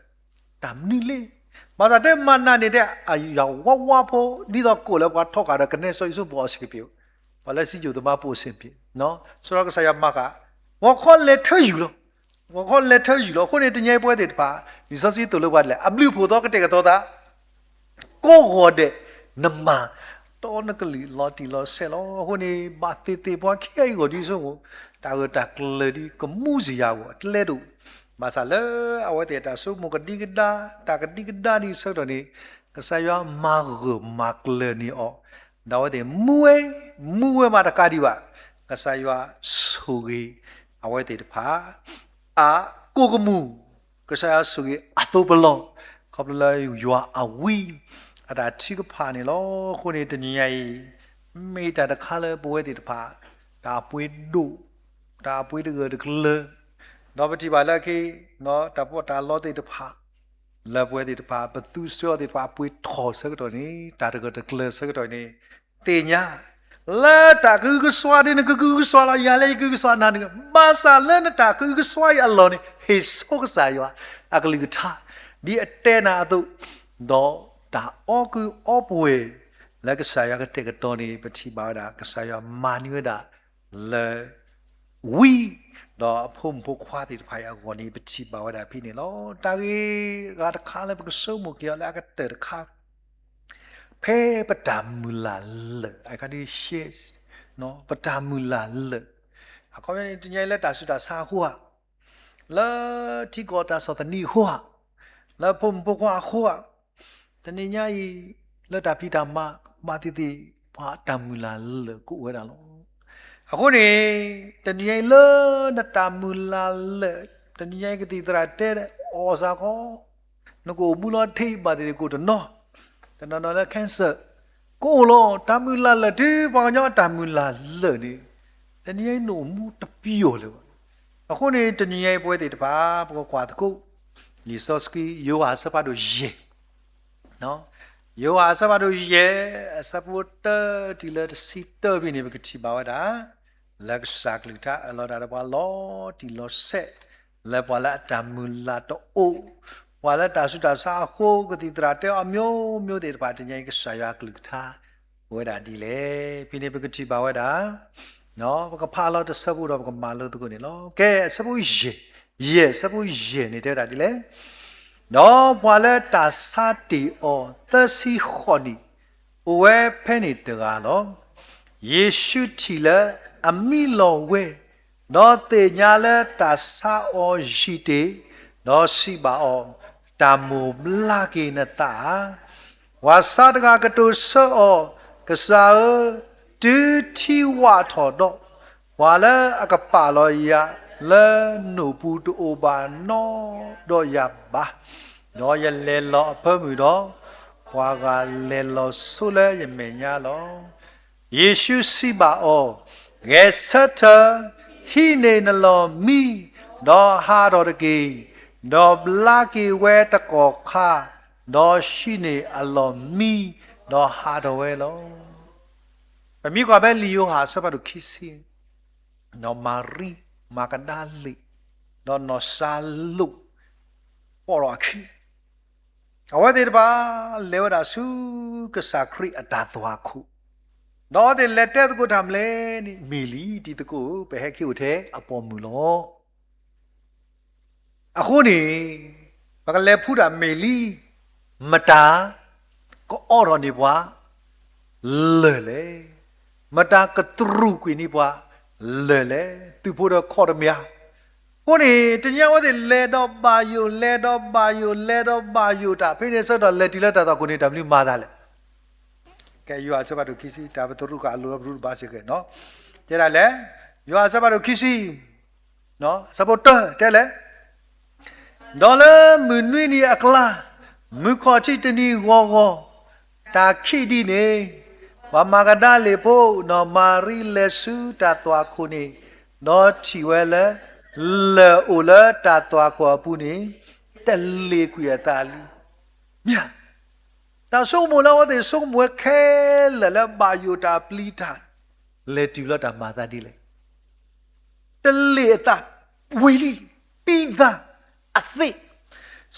တၢ်မနုၤလဲၣ်. ဘၣ်ဆၣ်တဲမၤနၤန့ၣ်တဲ အယွၤဝါဝါဖိ ဒ်သိးကိၣ်လၢပှၤထီၣ်ဃာ်ဒီးကနဲစီဆှံဖိအီၤစ့ၢ်ကီး, ပှၤလၢစံယိၣ်သမါဖိအဆ့ၣ်က့ၤ, စရီကစၢ်ယွၤမၤဃာ် ဂီၤခီလဲၤထၢယုၢ်လီၤ. ဂီၤခီလဲၤထၢယုၢ်လီၤ. အဃိန့ၣ်တနံၤညါအံၤပဝဲသ့ၣ်တဖၣ် လံာ်စီဆှံသိၣ်လိပှၤဒ်လဲၣ်, အဘျုးအဖှိၣ်သီကတဲာ်ကတီၤသး ကိးဂီၤဒဲး နမၤတီနကလုၢ်လီၤတံၢ်လီၤဆဲးလီၤ. အဃိန့ၣ် ဘၣ်သ့ၣ်သ့ၣ်ပှၤခဲအံၤဂီၢ်ဒ်ဆိကမိၣ် တၢ်ဂၢၢ်တၢ်ကျၢၤဒ်ကမူစ့ၢ်ယၤအဂီၢ် အကျဲဒိၣ်, ဘၣ်ဆၣ်လၢအဝဲသ့ၣ်တၢ်ဆိကမိၣ်ကဒံကဒါ တၢ်ကဒံကဒါဒ်ဆၢကတီၢ်န့ၣ် ကစၢ်ယွၤမၤဂၢၢ်မၤကျၢၤန့ၢ်အီၤ, ဒီးအဝဲသ့ၣ်မူဝဲ, မူဝဲမးတကးဒံးဘၣ်, ကစၢ်ယွၤဆိၣ်ဂ့ၤ အဝဲသ့ၣ်တဖၣ် အကိၣ်ကမူၣ်, ကစၢ်ယွၤဆိၣ်ဂ့ၤအသိးပလီၢ်, ခီဖျိလၢယွၤအဝံ အတၢ်ထုကဖၣ်န့ၣ်လီၤ. အဃိန့ၣ်တနံၤညါအံၤ မ့ၢ်တၢ်တခါလၢပဝဲသ့ၣ်တဖၣ် တၢ်အပှ့ၤဒိၣ်, တၢ်အပှ့ၤတဂၢၢ်တကျၢၤ, ဒီးပထံၣ်ဘၣ်လၢအခံ တၢ်ပီးတၢ်လီသ့ၣ်တဖၣ် လၢပဝဲသ့ၣ်တဖၣ် ပသူစၢၤအီၤသ့ၣ်တဖၣ် အပှ့ၤထီၣ်ဆၢကတီၢ်န့ၣ် တၢ်တဂၢၢ်တကျၢၤဆၢကတီၢ်န့ၣ် သ့ၣ်ညါ လၢတၢ်ကအုကစွါဒ်နကအုကစွါလီၤ, ယၤလၢယကအုကစွါနၤတဂ့ၤ, ဘၣ်ဆၣ်လၢနတၢ်ကအုကစွါအံၤအလီၢ်န့ၣ် ဟ့ၣ်ဆိကစၢ်ယွၤအကလုၢ်ကထါ ဒ်အတဲနၤအသိး, ဒီးတၢ်အီၣ်ကုၢ်အီပှဲၤ လၢကစၢ်ယွၤကတဲာ်ကတီၤန့ၣ် ပထံၣ်ဘၣ်ဝဲဒၣ် ကစၢ်ယွၤမၤန့ၢ်ဝဲဒၣ် လၢ ဝံ, ဒီးအဖိမုၣ်ဖိခွါသ့ၣ်တဖၣ်အံၤအဂီၢ်န့ၣ် ပထံၣ်ဘၣ်ဝဲဒၣ်ဖဲန့ၣ်လီၤ. တၢ်ဂ့ၢ်ဂၤတခါလၢပကဆိကမိၣ်က့ၤအီၤလၢအကတၢၢ်တခါ, ဖဲပတၢ်မုၢ်လၢ်လၢာ်, အခါဒ်ရှဲ, ပတၢ်မုၢ်လၢ်လၢာ်, အခီပညီန့ၣ် တနံၤညါအံၤလၢတၢ်ဆူးတၢ်ဆါအဃိဧါ, လၢထံကီၢ်တၢ်ဆီၣ်သနံးအဃိဧါ, လၢဖိမုၣ်ဖိခွါအဃိဧါ, တနံၤညါအံၤ လၢတၢ်ဖံးတၢ်မၤ ဘၣ်သ့ၣ်သ့ၣ် ပှၤတၢ်မုၢ်လၢ်လၢာ်ကအိၣ်ဝဲဒၣ်လီၤ. အဃိန့ၣ် တနံၤညါအံၤလၢနတၢ်မုၢ်လၢ်လၢာ်, တနံၤညါအံၤကသံၣ်သရၣ်တဲ အီၣ်စ့ၢ်ကီး, နကအိၣ်မူလီၤထဲအံၤဘၣ်သ့ၣ်သ့ၣ်ကအိၣ်တနီၤ, တနီၤနီၤလၢ cancer ကအိၣ်လီၤ. တၢ်မုၢ်လၢ်လၢာ်တုၤပှၤကညီအတၢ်မုၢ်လၢ်လၢာ်န့ၣ်, တနံၤညါအံၤနအိၣ်မူတပျီၤလၢၤဘၣ်. အဃိန့ၣ် တနံၤညါအံၤပဝဲသ့ၣ်တဖၣ် ပကကွၢ်သကိး လံာ်စီဆှံ ယိၤဟၣ်အဆၢဖးဒိၣ်ယဲၢ် ယိၤဟၣ်အဆၢဖးဒိၣ်ယဲၢ် အဆၢဖိတၢတုၤလၢတဆံတၢဖဲန့ၣ် ပကထံၣ်ဘၣ်ဝဲဒၣ် လၢကစၢ်ကလုၢ်ကထါအၢၣ်လီၤတၢ်ဒီးပှၤလီၤတံၢ်လီၤဆဲး, လၢပှၤလၢအတၢ်မုၢ်လၢ်တအိၣ်, ပှၤလၢတၢ်ဆူးတၢ်ဆါအဃိ ကသံၣ်သရၣ်တဲအီၤ မျိုးမျိုး သ့ၣ်တဖၣ် တနံၤညါအံၤကစၢ်ယွၤအကလုၢ်ကထါ အိၣ်ဝဲဒၣ်ဒ်လဲၣ်. ဖဲန့ၣ်ပကထံၣ်ဘၣ်ဝဲဒၣ် ပကဖးလီၤတဆၢဖိဒီးပကမၤလိသကိးန့ၣ်လီၤ. ကဲ အဆၢဖိယဲၢ်, ယဲၢ် အဆၢဖိယဲၢ်န့ၣ်တဲဝဲဒၣ်ဒ်လဲၣ်, ဒီးပှၤလၢတၢ်ဆါတ့ၢ်အီၤသၢဆံဃိးနံၣ်, အိၣ်ဝဲဖဲန့ၣ်တဂၤလီၤ. ယ့ၣ်ၡူးထံၣ်လၢအမံလီၤဝဲ, ဒီးသ့ၣ်ညါလၢတၢ်ဆါအီၤယံာ်တ့ၢ်, ဒီးစံးဘၣ်အီၤ, တၢ်မိၢ်ဘျါက့ၤနသးဧါ. ပှၤဆါတဂၤကတိၤဆၢအီၤ, ကစၢ်ဧၢ, တုၤထံဝးထီၣ်ဒီး, ပှၤလၢအကပာ်လီၤယၤလၢနိၣ်ပူၤတအိၣ်ဘၣ်နီဒီးယၤဘၣ်. ဒီးယလဲၤလီၤအဖၢမုၢ်ဒီး, ပှၤဂၤလဲၤလီၤဆိလၢယမဲာ်ညါလီၤ. ယ့ၣ်ၡူးစံးဘၣ်အီၤ, ဂဲၤဆၢထၢၣ်, ဟံးန့ၢ်နလီၢ်မံ, ဒီးဟးထီၣ်တက့ၢ်. ဒီးဘျါက့ၤဝဲတကီၢ်ခါ, ဒီးဟံးန့ၢ်အလီၢ်မံ, ဒီးဟးထီၣ်ဝဲလီၤ. ပမ့ၢ်ကွၢ်ဖဲလံာ်ယိၤဟၣ်အဆၢဖးဒိၣ်ခံဆံ, ဒီးမၤရံမၤကဒၤလ့ၣ်, ဒီးနီၢ်စၤလိာ်, ပိာ်ထီၣ်အခံ, အဝဲသ့ၣ်တဖၣ် လဲၤဝဲဒၣ်ဆူကစၢ်ခရံာ်အတၢ်သွၣ်ခိၣ်, ဒီးအဝဲသ့ၣ်လဲၤတဲသကိးတၢ်မနုၤလဲၣ်န့ၣ်, မ့ၢ်လံတံၤသကိးဧၢ, ပဟဲက့ၤအိၣ်ထဲအပိာ်မုၣ်လီၤ. အဃိန့ၣ်, ပကလဲၤဖှူတၢ်မ့ၢ်လံ, မတၤကအိးထီၣ်န့ၢ်ပှၤလၢာ်လဲၣ်. မတၤကတြူာ်ကွံာ်န့ၢ်ပှၤလၢာ်လဲၣ်, သုးဖိဒီးခီၣ်တမၠၣ်. အဃိန့ၣ် တနံၤအံၤအဝဲသ့ၣ်လဲၤဒီးဘၣ်ယိၣ်, လဲၤဒီးဘၣ်ယိၣ်, လဲၤဒီးဘၣ်ယိၣ်တၢ်, ဖဲန့ၣ်ဆၢကတီၢ်လဲၤတုၤလၢတၢ်သွၣ်ခိၣ်န့ၣ် တၢ်မနုၤမၤသးလဲၣ်. ကဲ ယိၤဟၣ်အဆၢဖးဒိၣ်ခံဆံ, တၢ်ပတရူးဃာ်အလိၤလၢပရူးတဘၣ်စ့ၢ်ကီး, တဲဒၣ်လဲၣ်, ယိၤဟၣ်အဆၢဖးဒိၣ်ခံဆံ, အဆၢဖိတၢ တဲလဲၣ်, ဒီးလၢမုၢ်နွံနံၤအကျါ, မုၢ်ခီၣ်ထံးတနံၤဂီၤဂီၤ, တၢ်ခံးဒ်န့ၣ်, ပှၤမၤကဒၤလ့ၣ်ဖိ, ဒီးမၤရံလဲၤဆူတၢ်သွၣ်ခိၣ်န့ၣ်, ဒီးထံၣ်ဝဲလၢ လၢာ်အိၣ်လၢတၢ်သွၣ်ခိၣ်အပူၤန့ၣ်, တလ့ၣ်ကွံာ်အသးလံ. မ့ၢ်ဧါ, တၢ်ဆိကမိၣ်လၢအဝဲသ့ၣ်ဆိကမိၣ်ဝဲခဲလၢာ်လၢဘၣ်ယိၣ်တၢ်ပျံၤတၢ်, လဲၤတုၤလၢတၢ်မၤသးဒ်လဲၣ်. တလ့ၣ်အသးဝံၤလံ, ပြီးသား, အသင့်.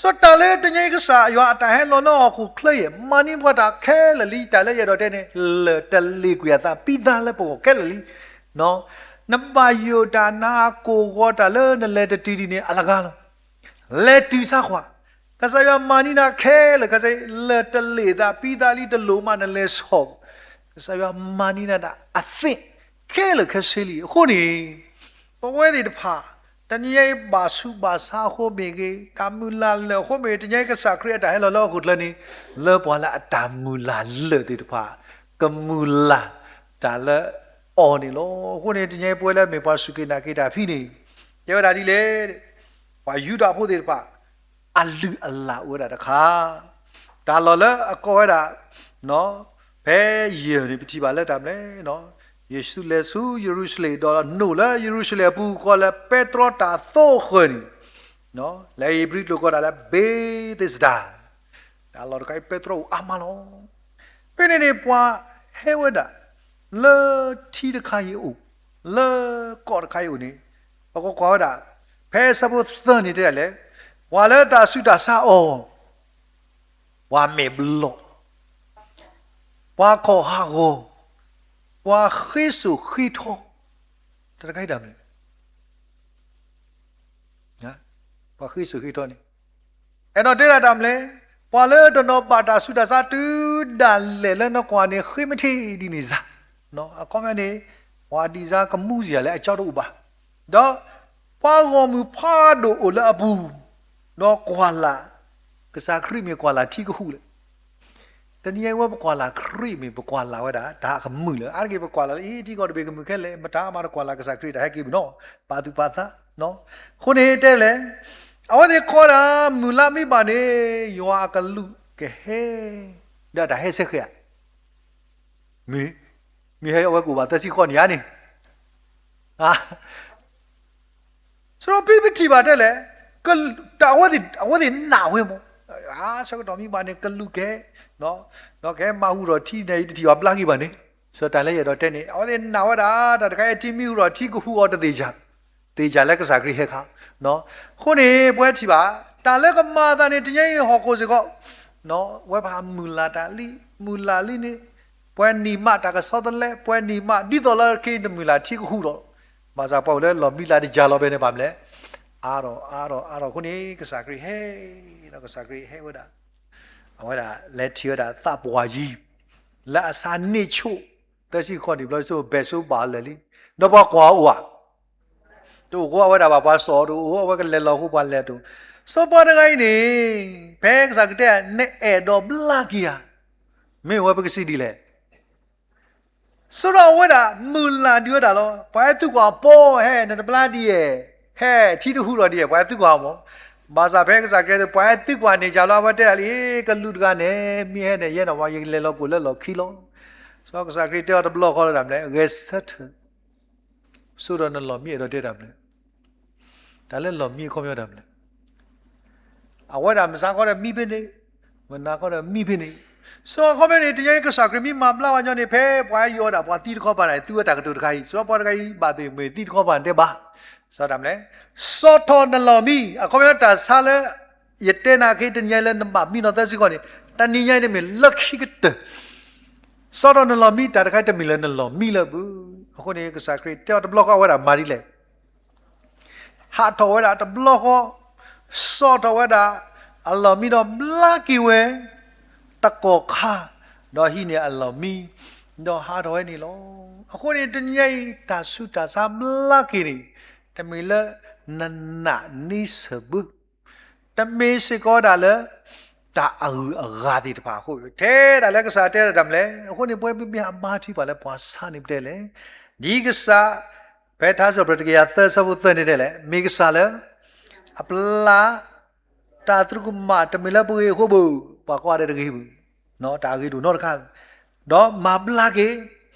စီၤတၢ်လၢတနံၤအံၤကစၢ်ယွၤအတၢ်ဟဲလီၤလၢဟီၣ်ခိၣ်ချၢအံၤ, မၤန့ၢ်ပှၤတၢ်ခဲလၢာ်လံ, တၢ်လၢယအဲၣ်ဒိးတဲန့ၣ်, လၢာ်တလ့ၣ်ကွံာ်အသး, ပြီးသား လၢပဂီၢ်ခဲလၢာ်လံ. နဘၣ်ယိၣ်တၢ်နၤကိၢ်ဂီၤတၢ်လၢနလဲၤတတုၤဒ်န့ၣ်အလဂၤလီၤ. လဲၤတုၤဆါကွၢ်, ကစၢ်ယွၤမၤန့ၢ်နၤခဲလၢာ်, ကစၢ်လၢာ်တလ့ၣ်အသး, ပြီးသား လံ, တလိၣ်မးနလဲၤဆီၣ်, ကစၢ်ယွၤမၤန့ၢ်နၤဒၣ်အသင့်, ခဲလၢာ်ခဲဆ့လံ. အဃိန့ၣ်, ပဝဲသ့ၣ်တဖၣ်, တနံၤအံၤဘၣ်ဆူးဘၣ်ဆါအဃိမ့ၢ်ဂ့ၤ, တၢ်မုၢ်လၢ်လၢာ်အဃိမ့ၢ်ဂ့ၤ, တနံၤအံၤကစၢ်ခရံာ်အတၢ်ဟဲလီၤလၢဟီၣ်ခိၣ်ချၢန့ၣ်, လၢပှၤလၢအတၢ်မုၢ်လၢ်လၢာ်သ့ၣ်တဖၣ်, ကမုၢ်လၢ်တၢ်လၢအီၤန့ၣ်လီၤ. အဃိန့ၣ် တနံၤအံၤပဝဲလၢမ့ၢ်ပှၤစူၢ်က့ၤနာ်က့ၤတၢ်ဖဲန့ၣ်, တဲဝဲဒၣ်ဒ်လဲၣ်, ပှၤယူဒၤဖိသ့ၣ်တဖၣ် အလုၢ်အလၢ်အိၣ်ဝဲဒၣ်တခါ, တၢ်လီၢ်လၢအကိးဝဲဒၣ်, ဖဲယဲၢ်န့ၣ် ပထံၣ်ဘၣ်လၢတၢ်မနုၤလဲၣ်, ယ့ၣ်ၡူးလဲၤဆူယရူၤၡလ့ၣ်, ဒီးနိၣ်လၢယရူၤၡလ့ၣ်အပူၤ ကိးလၢပဲတြီတၢ်သိအဃၢၤန့ၣ်, လၢဧ့ၤဘြံၤကျိာ်ကိးဒၣ်လၢ ဘ့းသ့းစဒၤ, တၢ်လီၢ်တခါအံၤ ပဲတြီအိၣ်အါမးလီၤ. ဖဲန့ၣ်န့ၣ် ပှၤဟဲဝဲဒၣ် လၢထံတခါအံၤအိၣ်, လၢကီၢ်တခါအံၤအိၣ်န့ၣ်, ပကကွၢ်ဝဲဒၣ်, ဖဲအဆၢဖိသၢန့ၣ်တဲဒ်လဲၣ်, ပှၤလၢတၢ်ဆူးတၢ်ဆါအီၤ, ပှၤမဲာ်ဘျီၣ်, ပှၤခီၣ်ဟးဂီၤ, ပှၤဃ့စိာ်ဃ့ထီ, တၢ်တခါအံၤတၢ်မနုၤလဲၣ်, ပှၤဃ့စိာ်ဃ့ထီန့ၣ်, အဲၣ်ဒိးတဲဒၣ်တၢ်မနုၤလဲၣ်, ပှၤလၢတနီၤဘၣ်တၢ်ဆူးတၢ်ဆါတုၤဒၣ်လဲာ်လၢနကွၢ်န့ၣ် ဃ့မ့ၢ်ထံၣ်ဒ်န့ၣ်စ့ၢ်, အခီပညီန့ၣ်, ပှၤဒ်စါကမူစ့ၢ်ယၤလၢအကၠီတအိၣ်ဘၣ်, ဒီးပှၤဂီၢ်မုၢ်ဖးဒိၣ်အိၣ်လၢအပူၤ, ဒီးကွၢ်လၢ်, ကစၢ်ခရံာ်မ့ၢ်ကွၢ်လၢ်ထံကဟူးလဲၣ်. တနံၤအံၤဝဲပကွၢ်လၢ်ခရံာ်မ့ၢ်ပကွၢ်လၢ်ဝဲဒၣ် တၢ်ကမုာ်လၢၤ, အါတက့ၢ်ပကွၢ်လၢ်လၢအံၤ ထံကီၢ်တဘ့ၣ်ကမုာ်ခဲလၢာ်, မတၤမးတကွၢ်လၢ်ကစၢ်ခရံာ်တၢ်ဟဲက့ၤမုၢ်နီၤ, ပာ်သူၣ်ပာ်သး, အဃိန့ၣ်တဲလဲၣ်, အဝဲသ့ၣ်ကိးဒၣ် မုၢ်လါမ့ၢ်ဘၣ်န့ၣ်, ယွၤအကလူးကဟဲ, ဒီးတၢ်ဟဲဆဲဃဲဧါ, မ့ၢ်, မ့ၢ်ဟဲအဝဲကအိၣ်ဘၣ်သၢဆံဃိးနံၣ်ဧါန့ၣ် ဆိဖဲပထံၣ်ဘၣ်တဲလဲၣ်, အဝဲသ့ၣ်နာ်ဝဲမး, ဆၢကတီၢ်မ့ၢ်ဘၣ်န့ၣ် ကလူးကဟဲ, ဒီးကဟဲမၤဟူးထီၣ်ထံန့ၣ် ယတထံၣ်ဘၣ်ဘျါက့ၤဘၣ်န့ၣ်, စီၤတၢ်လၢယအဲၣ်ဒိးတဲန့ၣ် အဝဲသ့ၣ်နာ်ဝဲဒၣ် တၢ်တခါအံၤထံမ့ၢ်ဟူးထီၣ်ထံကဟူးအီၤတသ့ၣ်ညါ, သ့ၣ်ညါလၢကစၢ်ခရံာ်ဟဲခါ, အဃိန့ၣ် ပဝဲထံၣ်ဘၣ်, တၢ်လၢကမၤအသးန့ၣ် တနံၤအံၤဟီၣ်ခိၣ်စ့ၢ်ကီး ဝဲပှၤမုၢ်လၢ်တၢ်လံ, မုၢ်လၢ်လံန့ၣ်, ပှဲၤနံၣ်မးတၢ်ကဆီတလဲ, ပှဲၤနံၣ်မး ဒ်သိးလၢခဲအံၤနမုၢ်လၢ်ထံကဟူးဒီး, ဘၣ်ဆၣ်ပှၤအိၣ်လၢလီၢ်မံလၢ်တယၤလီၤဘဲန့ၣ် ဘၣ်မနုၤလဲၣ်, အါထီၣ်အါထီၣ်အါထီၣ်အဃိန့ၣ် ကစၢ်ခရံာ်ဟဲ, ဒီးကစၢ်ခရံာ်ဟဲဝဲဒၣ်, အဝဲဒၣ်လဲၤထံၣ်ဝဲဒၣ်သးပှၢ်ယံၤ, လၢအဆါန့ၢ်ဆိၣ်, သၢဆံဃီနံၣ်ဘျီ ဆိၣ်ဘဲးဆိဘၣ်လၢာ်လံ, ဒီးပှၤကွၢ်အိၣ်ဧါ, တအိၣ်ဃိအဝဲဒၣ်ဘၣ် ပှၤစိာ်တအိၣ် အဝဲကလဲၤလီၤဃိ ပှၤလဲၤတအိၣ်, စီၤပှၤတဂၤအံၤန့ၣ်, ဖဲကစၢ်ခရံာ်တဲ နအဲၣ်ဒိးဘျါက့ၤဧါ, မ့ၢ်ဝဲပကစံးဒ်လဲၣ် ဆိဒီးအဝဲဒၣ်မုၢ်လၢ်ဒံးဝဲဒၣ်လီၤ. ပှၤဟဲသုကွၢ်ပီၤ ဟဲ နတဘျါဒ်ယဲၢ်, ဟဲထံတဟူးဒီးဒ်ယဲၢ် ပှၤဟဲသုကွၢ်မး, ဘၣ်ဆၣ်ဖဲကစၢ်ခရံာ် ပှၤဟဲသုကွၢ်န့ၣ်ကလီၤ အဝဲတဲဒၣ်လံ ကလူးတဂၤန့ၣ် မ့ၢ်ဟဲန့ၣ် ယဲန့ၣ်ဝဲ ယကလဲၤလီၤကိာ်လၢလီၢ်ခံလီၤ. စီၤကစၢ်ခရံာ်တဲအီၤတဘျီဃီလၢတၢ်မနုၤလဲၣ်, ဂဲၤဆၢထၢၣ်, ဆိဒီးနလီၢ်မံအဲၣ်ဒိးတဲတၢ်မနုၤလဲၣ်, တၢ်လၢလီၢ်မံအခီပညီတၢ်မနုၤလဲၣ် အဝဲဒၣ်မုၢ်ဆါခီဒီးမံဖဲန့ၣ်, မုၢ်နၤခီဒီးမံဖဲန့ၣ်, စီၤခီဖဲန့ၣ် တနံၤအံၤကစၢ်ခရံာ်မ့ၢ်မၤဘျါပှၤညီန့ၣ် ဖဲပှၤဟဲယီၤဝဲဒၣ်ပှၤသံတခီပၤန့ၣ် သူဝဲတၢ်ကတိၤတခါအံၤ စီၤပှၤတဂၤအံၤ ဘၣ်သ့ၣ်မ့ၢ်သံတခီပၤန့ၣ်တဲဘၣ်, စီၤတၢ်မနုၤလဲၣ်, စီၤထီၣ်နလီၢ်မံ အခီပညီတၢ်ဆါလၢ ယတဲနၤခဲအံၤ တနံၤအံၤလၢနဘၣ်မံနီၤသၢဆံဃီန့ၣ် တနံၤညါအံၤန့ၣ်မ့ၢ်လၢခံကတၢၢ် စီၤထီၣ်နလီၢ်မံ တၢ်တခါအံၤတမ့ၢ်လၢနလီၢ်မံလၢအပူၤ, အဃိန့ၣ် ကစၢ်ခရံာ်တဲအီၤတဘျီဃီ အဝဲဒၣ်မၤဒ်လဲၣ်, ဟးထီၣ်ဝဲဒၣ်တဘျီဃီ, စီၤထီၣ်ဝဲဒၣ်အလီၢ်မံဒီးဘျါက့ၤဝဲ တကီၢ်ခါ, ဒီးဟံးန့ၢ်အလီၢ်မံ, ဒီးဟးထီၣ်ဝဲန့ၣ်လီၤ. အဃိန့ၣ် တနံၤညါအံၤ တၢ်ဆူးတၢ်ဆါဘျါက့ၤန့ၣ် တမ့ၢ်လၢနနာ်န့ဆၢၣ်ဘၢ တမ့ၢ်စ့ၢ်ကီးဒၣ်လၢ တၢ်အဂုၤအဂၤသ့ၣ်တဖၣ်အဃိ, ထဲဒၣ်လၢကစၢ်တဲဒၣ်တၢ်မနုၤလဲၣ်, အဃိန့ၣ် ပဝဲမ့မ့ၢ်အမၤထံပှၤလၢပှၤဆါန့ၣ်ပတဲလဲၣ်, ဒ်ကစၢ် ဖဲထါစံးပတြၢၤတကယၤသၢဆၢဖိသၢန့ၣ်တဲလဲၣ်, မ့ၢ်ကစၢ်လၢ အပျၢ် တၢ်သရူးကမၣ်တမ့ၢ်လၢပဂ့ၤအဃိဘၣ်, ပှၤကိးဂၤဒဲးတဂ့ၤဘၣ်, တၢ်အဂ့ၤတအိၣ်နီတခါ, ဒီးမၤဘျါက့ၤ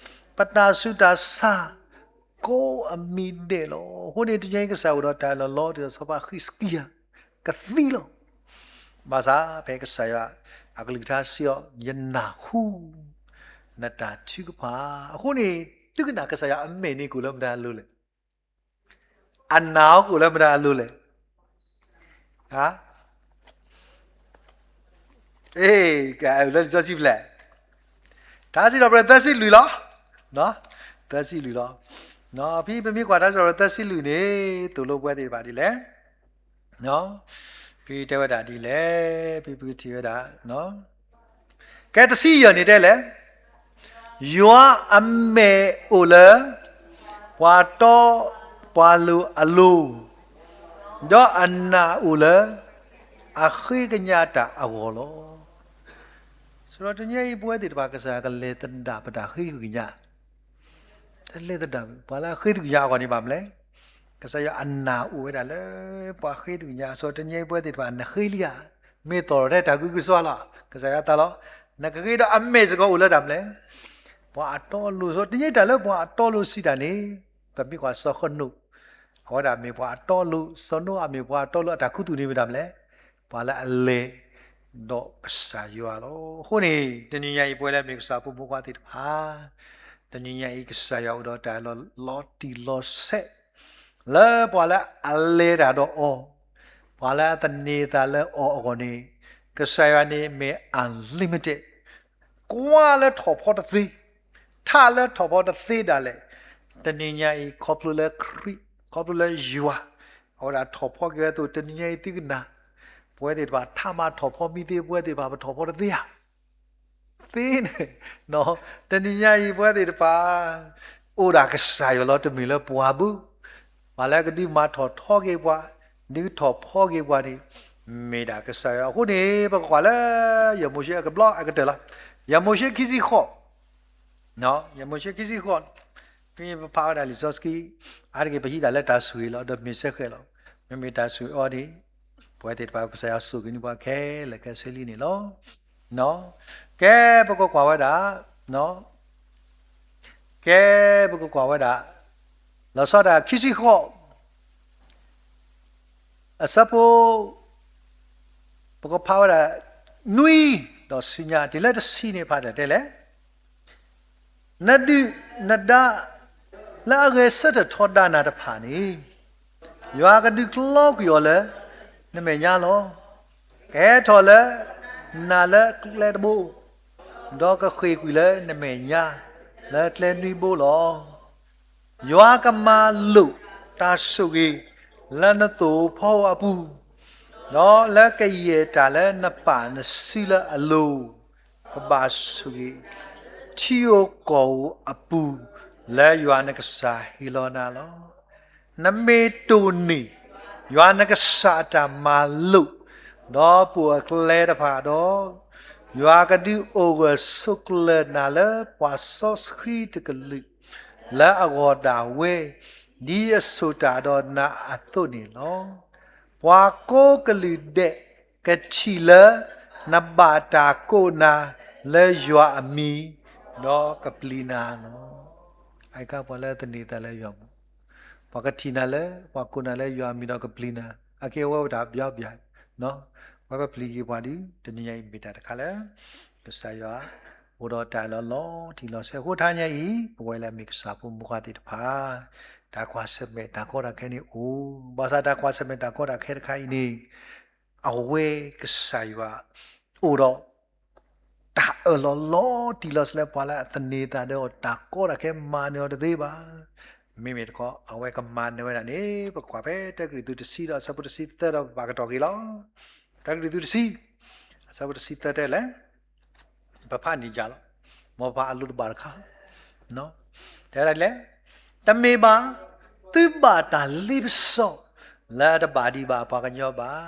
ပတၢ်ဆူးတၢ်ဆါ ကိးအမံၤဒဲးလီၤ. အဃိန့ၣ် တနံၤအံၤကစၢ်အိၣ်ဒီးတၢ်လီၤလီၤတံၢ်ဒီးစီၤပၤဃံးစကံယၤ ကသံလီၤ. ဘၣ်ဆၣ်ဖဲကစၢ်ယွၤအကလုၢ်ကထါစံးအီၤ, ယနၢ်ဟူ နတၢ်ထုကဖၣ်, အဃိန့ၣ် သုကနၣ်ကစၢ်ယွၤအမဲာ်န့ၣ်ကအိၣ်လၢမတၤအလိၤလဲၣ်, အနၢ်ဟူကအိၣ်လၢမတၤအလိၤလဲၣ်, အ့ ကလၢလံာ်စီဆှံဖျဲၣ်, ထါစံးထီၣ်ပတြၢၤသၢဆံလွံၢ်လီၤ, သၢဆံလွံၢ်လီၤ. ဖဲပမ့ၢ်ကွၢ်ထါစံးထီၣ်ပတြၢၤသၢဆံလွံၢ်န့ၣ် သိၣ်လိပဝဲသ့ၣ်တဖၣ်ဒ်လဲၣ်, ဖဲတဲဝဲဒၣ်ဒ်လဲၣ်, ဖဲပကထံၣ်ဝဲဒၣ် ကဲတဆံယဲၢ်န့ၣ်တဲလဲၣ်, ယွၤအမဲာ်အိၣ်လၢ ပှၤတီပှၤလိၤအလိၤ, ဒီးအနၢ်အိၣ်လၢ အဃ့ကညးတၢ်အဂီၢ်လီၤ. ဆိုတော့ တနံၤအံၤ ပဝဲသ့ၣ်တဖၣ် ကစၢ်ယွၤကလဲၤသဒၣ်ပတၢ်ဃ့ကညး, တလဲၤသဒၣ် ပှၤလၢအဃ့သုကညးအဂီၢ်န့ၣ်ဘၣ်မလဲၣ်. ကစၢ်ယွၤအနၢ်အိၣ်ဝဲဒၣ်လၢ ပှၤဃ့သုကညး, ဆိုတော့ တနံၤအံၤ ပဝဲသ့ၣ်တဖၣ် နဃ့လံဧါ, မ့ၢ်သီၣ်ထီၣ်ထဲတၢ်ဂုာ်ကျဲးစၢးလီၤ. ကစၢ်ယွၤသးလီၤ, နကဃ့ဒီးအမဲာ်စ့ၢ်ကီးအိၣ်လၢတၢ်မလဲၣ်, ပှၤအတီအလိၤ, ဆိုတော့ တနံၤအံၤတၢ်လၢပှၤအတီအလိၤစံးတၢ်န့ၣ်, ပမ့ၢ်ကွၢ်စီၤဃနိၣ်, အဝဲဒၣ်မ့ၢ်ပှၤအတီအလိၤ, စီၤနိအၤမ့ၢ်ပှၤအတီအလိၤ အတၢ်ခူသူၣ်န့ၣ်မ့ၢ်တၢ်မလဲၣ်, ပှၤလၢအလဲၤ ဒီးကစၢ်ယွၤလီၤ. အဃိန့ၣ် တနံၤညါအံၤ ပဝဲလၢမ့ၢ်ကစၢ်ဖိမုၣ်ဖိခွါသ့ၣ်တဖၣ်, တနံၤညါအံၤ ကစၢ်ယွၤအိၣ်ဒီးတၢ်လီၤလီၤတံၢ်လီၤဆဲး လၢပှၤလၢအလဲၤတၢ်ဒီးအီၤ, ပှၤလၢအသန့ၤသးလၢအီၤအဂီၢ်န့ၣ်, ကစၢ်ယွၤန့ၣ်မ့ၢ် unlimited, ကွၢ်လၢထီၣ်ဖီတသ့, ထးလၢထီၣ်ဖီတသ့ဒၣ်လဲာ်, တနံၤညါအံၤ ခီဖျိလၢခရံာ်, ခီဖျိလၢယွၤ, အဝဲဒၣ်ထီၣ်ဖီက့ၤဝဲအသိး တနံၤညါအံၤသုကနၣ်, ပဝဲသ့ၣ်တဖၣ် ထးမၤထီၣ်ဖီမံသ့ ပဝဲသ့ၣ်တဖၣ် ပထီၣ်ဖီတသ့ဧါ သ့န့ၣ်, တနံၤညါအံၤ ပဝဲသ့ၣ်တဖၣ် အိၣ်ဒၣ်ကစၢ်ယွၤလီၤ, တမ့ၢ်လၢပှၤဘၣ်, ပှၤလၢကဒုးမၤထီၣ်ထီက့ၤပှၤ, ဒုးထီၣ်ဖီက့ၤပှၤန့ၣ် မ့ၢ်ဒၣ်ကစၢ်ယွၤ. အဃိန့ၣ် ပကကွၢ်လၢ ယမိၤၡ့အကဘျီအကတၢၢ်လီၤ. ယမိၤၡ့ခံဆံဃိး, ယမိၤၡ့ခံဆံဃိး, ဖဲပဖးဝဲဒၣ်လံာ်စီဆှံ, အါတက့ၢ်ပဟံးဒၣ်လၢတၢ်ဆိၣ်ဂ့ၤလီၤ, ဒီးမ့ၢ်စဲဃဲးလီၤ. မ့မ့ၢ်တၢ်ဆိၣ်ဂ့ၤအီၤန့ၣ်, ပဝဲသ့ၣ်တဖၣ်ကစၢ်ယွၤဆိၣ်ဂ့ၤန့ၢ်ပှၤခဲလၢာ်ခဲဆ့လံန့ၣ်လီၤ. ကဲ ပကကွၢ်ဝဲဒၣ်, ကဲ ပကကွၢ်ဝဲဒၣ်, လီၤဆီဒၣ်ခံဆံဃိး, အဆၢဖိ, ပကဖးဝဲဒၣ် နွံ, ဒီးဆူညါ တုၤလၢတဆံန့ၣ် ဖးတၢ်တဲလဲၣ်. နဒုၣ်နဒါ လၢအဂဲၤဆၢထၢၣ်ထီဒါနၤတဖၣ်န့ၣ်, ယွၤကဒုးကျီကွံာ်အီၤလၢ နမဲာ်ညါလီၤ. ကဟဲထီၣ်လၢနၤလၢကျဲတဘိ, ဒီးကဃ့ၢ်ကွံာ်လၢနမဲာ်ညါ လၢကျဲနွံဘိလီၤ. ယွၤကမၤလိာ်တၢ်ဆိၣ်ဂ့ၤ လၢနသိၣ်ဖီအပူၤ, ဒီးလၢကယဲၢ်တၢ်လၢနပာ်နစုလၢအလိၤ, ကဘၣ်ဆိၣ်ဂ့ၤ, ထံဧိၤကီၢ်ဧိၤအပူၤ လၢယွၤနကစၢ်ဟ့ၣ်လီၤနၤလီၤ. နမ့ၢ်တိၢ်န့ၢ် ယွၤနကစၢ်အတၢ်မၤလိာ်, ဒီးပိာ်အကျဲတဖၣ်ဒီး, ယွၤကဒုးအိၣ်ဂၢၢ်ဆိးကျၢၤနၤလၢပှၤစီဆှံတကလုာ် လၢအဂီၢ်ဒၣ်ဝဲ, ဒ်အဆိၣ်တၢ်ဒီးနၤအသိးန့ၣ်လီၤ. ပှၤကိးကလုာ်ဒဲး ကထံၣ်လၢ နဘၣ်တၢ်ကိးနၤ လၢယွၤအမံၤ, ဒီးကပျံၤနၤလီၤ. အကါပှၤလၢသန့ၤသးလၢယွၤမး, ပှၤကထံၣ်နၤလၢ ပှၤကိးနၤလၢယွၤအမံၤဒီးကပျံၤနၤ, အကဲဝဲဝဲတၢ်ဘျါဘျါ, ဝဲပပျံၤက့ၤပှၤဒီး တနံၤညါအံၤမ့ၢ်တၢ်တခါလၢ ကစၢ်ယွၤ အိၣ်ဒီးတၢ်လီၤလီၤတံၢ်လီၤဆဲးအဃိ တနံၤညါအံၤ ပဝဲလၢအမ့ၢ်ကစၢ်ဖိမုၣ်ခွါသ့ၣ်တဖၣ် တၢ်ကွၢ်ဆၢၣ်မဲာ်တၢ်ကီတၢ်ခဲန့ၣ်အိၣ်, ဘၣ်ဆၣ်တၢ်ကွၢ်ဆၢၣ်မဲာ်တၢ်ကီတၢ်ခဲတခါအံၤန့ၣ် အဝဲကစၢ်ယွၤ အိၣ်ဒီး တၢ်အၢၣ်လီၤလီၤတံၢ်လီၤဆဲးလၢပှၤလၢအသန့ၤသးဒီးတၢ်ကီတၢ်ခဲမၤနၢၤအီၤတသ့ဘၣ်. မ့မ့ၢ်တခီ အဝဲကမၤနၢၤဝဲဒၣ်န့ၣ် ပကွၢ်ဖဲတၢကရံၣ်သူးတဆံဒီးအဆၢဖိတဆံသၢဒီးပဘၣ်ကတီၢ်က့ၤလီၤ. တၢကရံၣ်သူးတဆံ အဆၢဖိတဆံသၢတဲလဲၣ် ပဖးန့ၢ်ယၤလီၤ. မ်ပဖးအလိၤတဘၣ်တခါ တဲဒၣ်လဲၣ်, တမ့ၢ်ဘၣ်, သုဘၣ်တၢ်လ့ပစီ လၢအတဘၣ်ဒံးဘၣ်အပှၤကညီဘၣ်,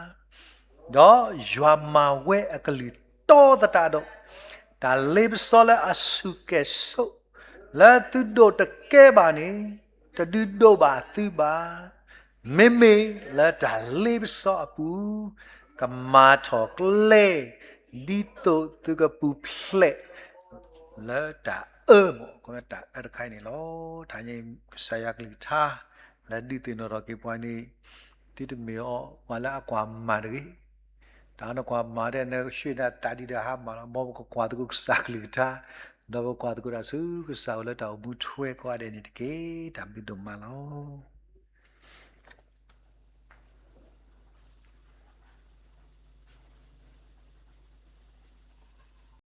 ဒီးယွၤမၤဝဲအကလုၢ်တီသတးဒီး, တၢ်လ့ပစီလၢအဆူၣ်ကဲၣ်ဆိး လၢသုဒိးတကဲဘၣ်န့ၣ် တဒုးဒိးဘၣ်သုဘၣ်. မ့မ့ၢ်လၢတၢ်လ့ပစီအပူၤ ကမၤထီၣ်ကျဲ ဒ်သိးသုကပူၤဖျဲး လၢတၢ်အၢမး, တၢ်အၢတခါအံၤန့ၣ်လီၤ. တနံၤညါအံၤ ကစၢ်ယွၤကလုၢ်ကထါ လၢဒုးသ့ၣ်နီၣ်ထီၣ်က့ၤပှၤန့ၣ် သုတမ့ၢ်အီၤပှၤလၢအကွၢ်မၤတဂ့ၤ. တၢ်နကွၢ်မၤဒ်နဆှၢနသးဒ်ဒီးဟါမၢ်လီၤ. မ်ပကကွၢ်သကိးကစၢ်ကလုၢ်ကထါ, ဒီးပကွၢ်သကိးတၢ်ဆူကစၢ်အအိၣ်လၢတၢ်အိၣ်မူထွဲကိးဂၤဒဲးန့ၣ်တက့ၢ်. တၢ်ဘျုးဒိၣ်မးလီၤ.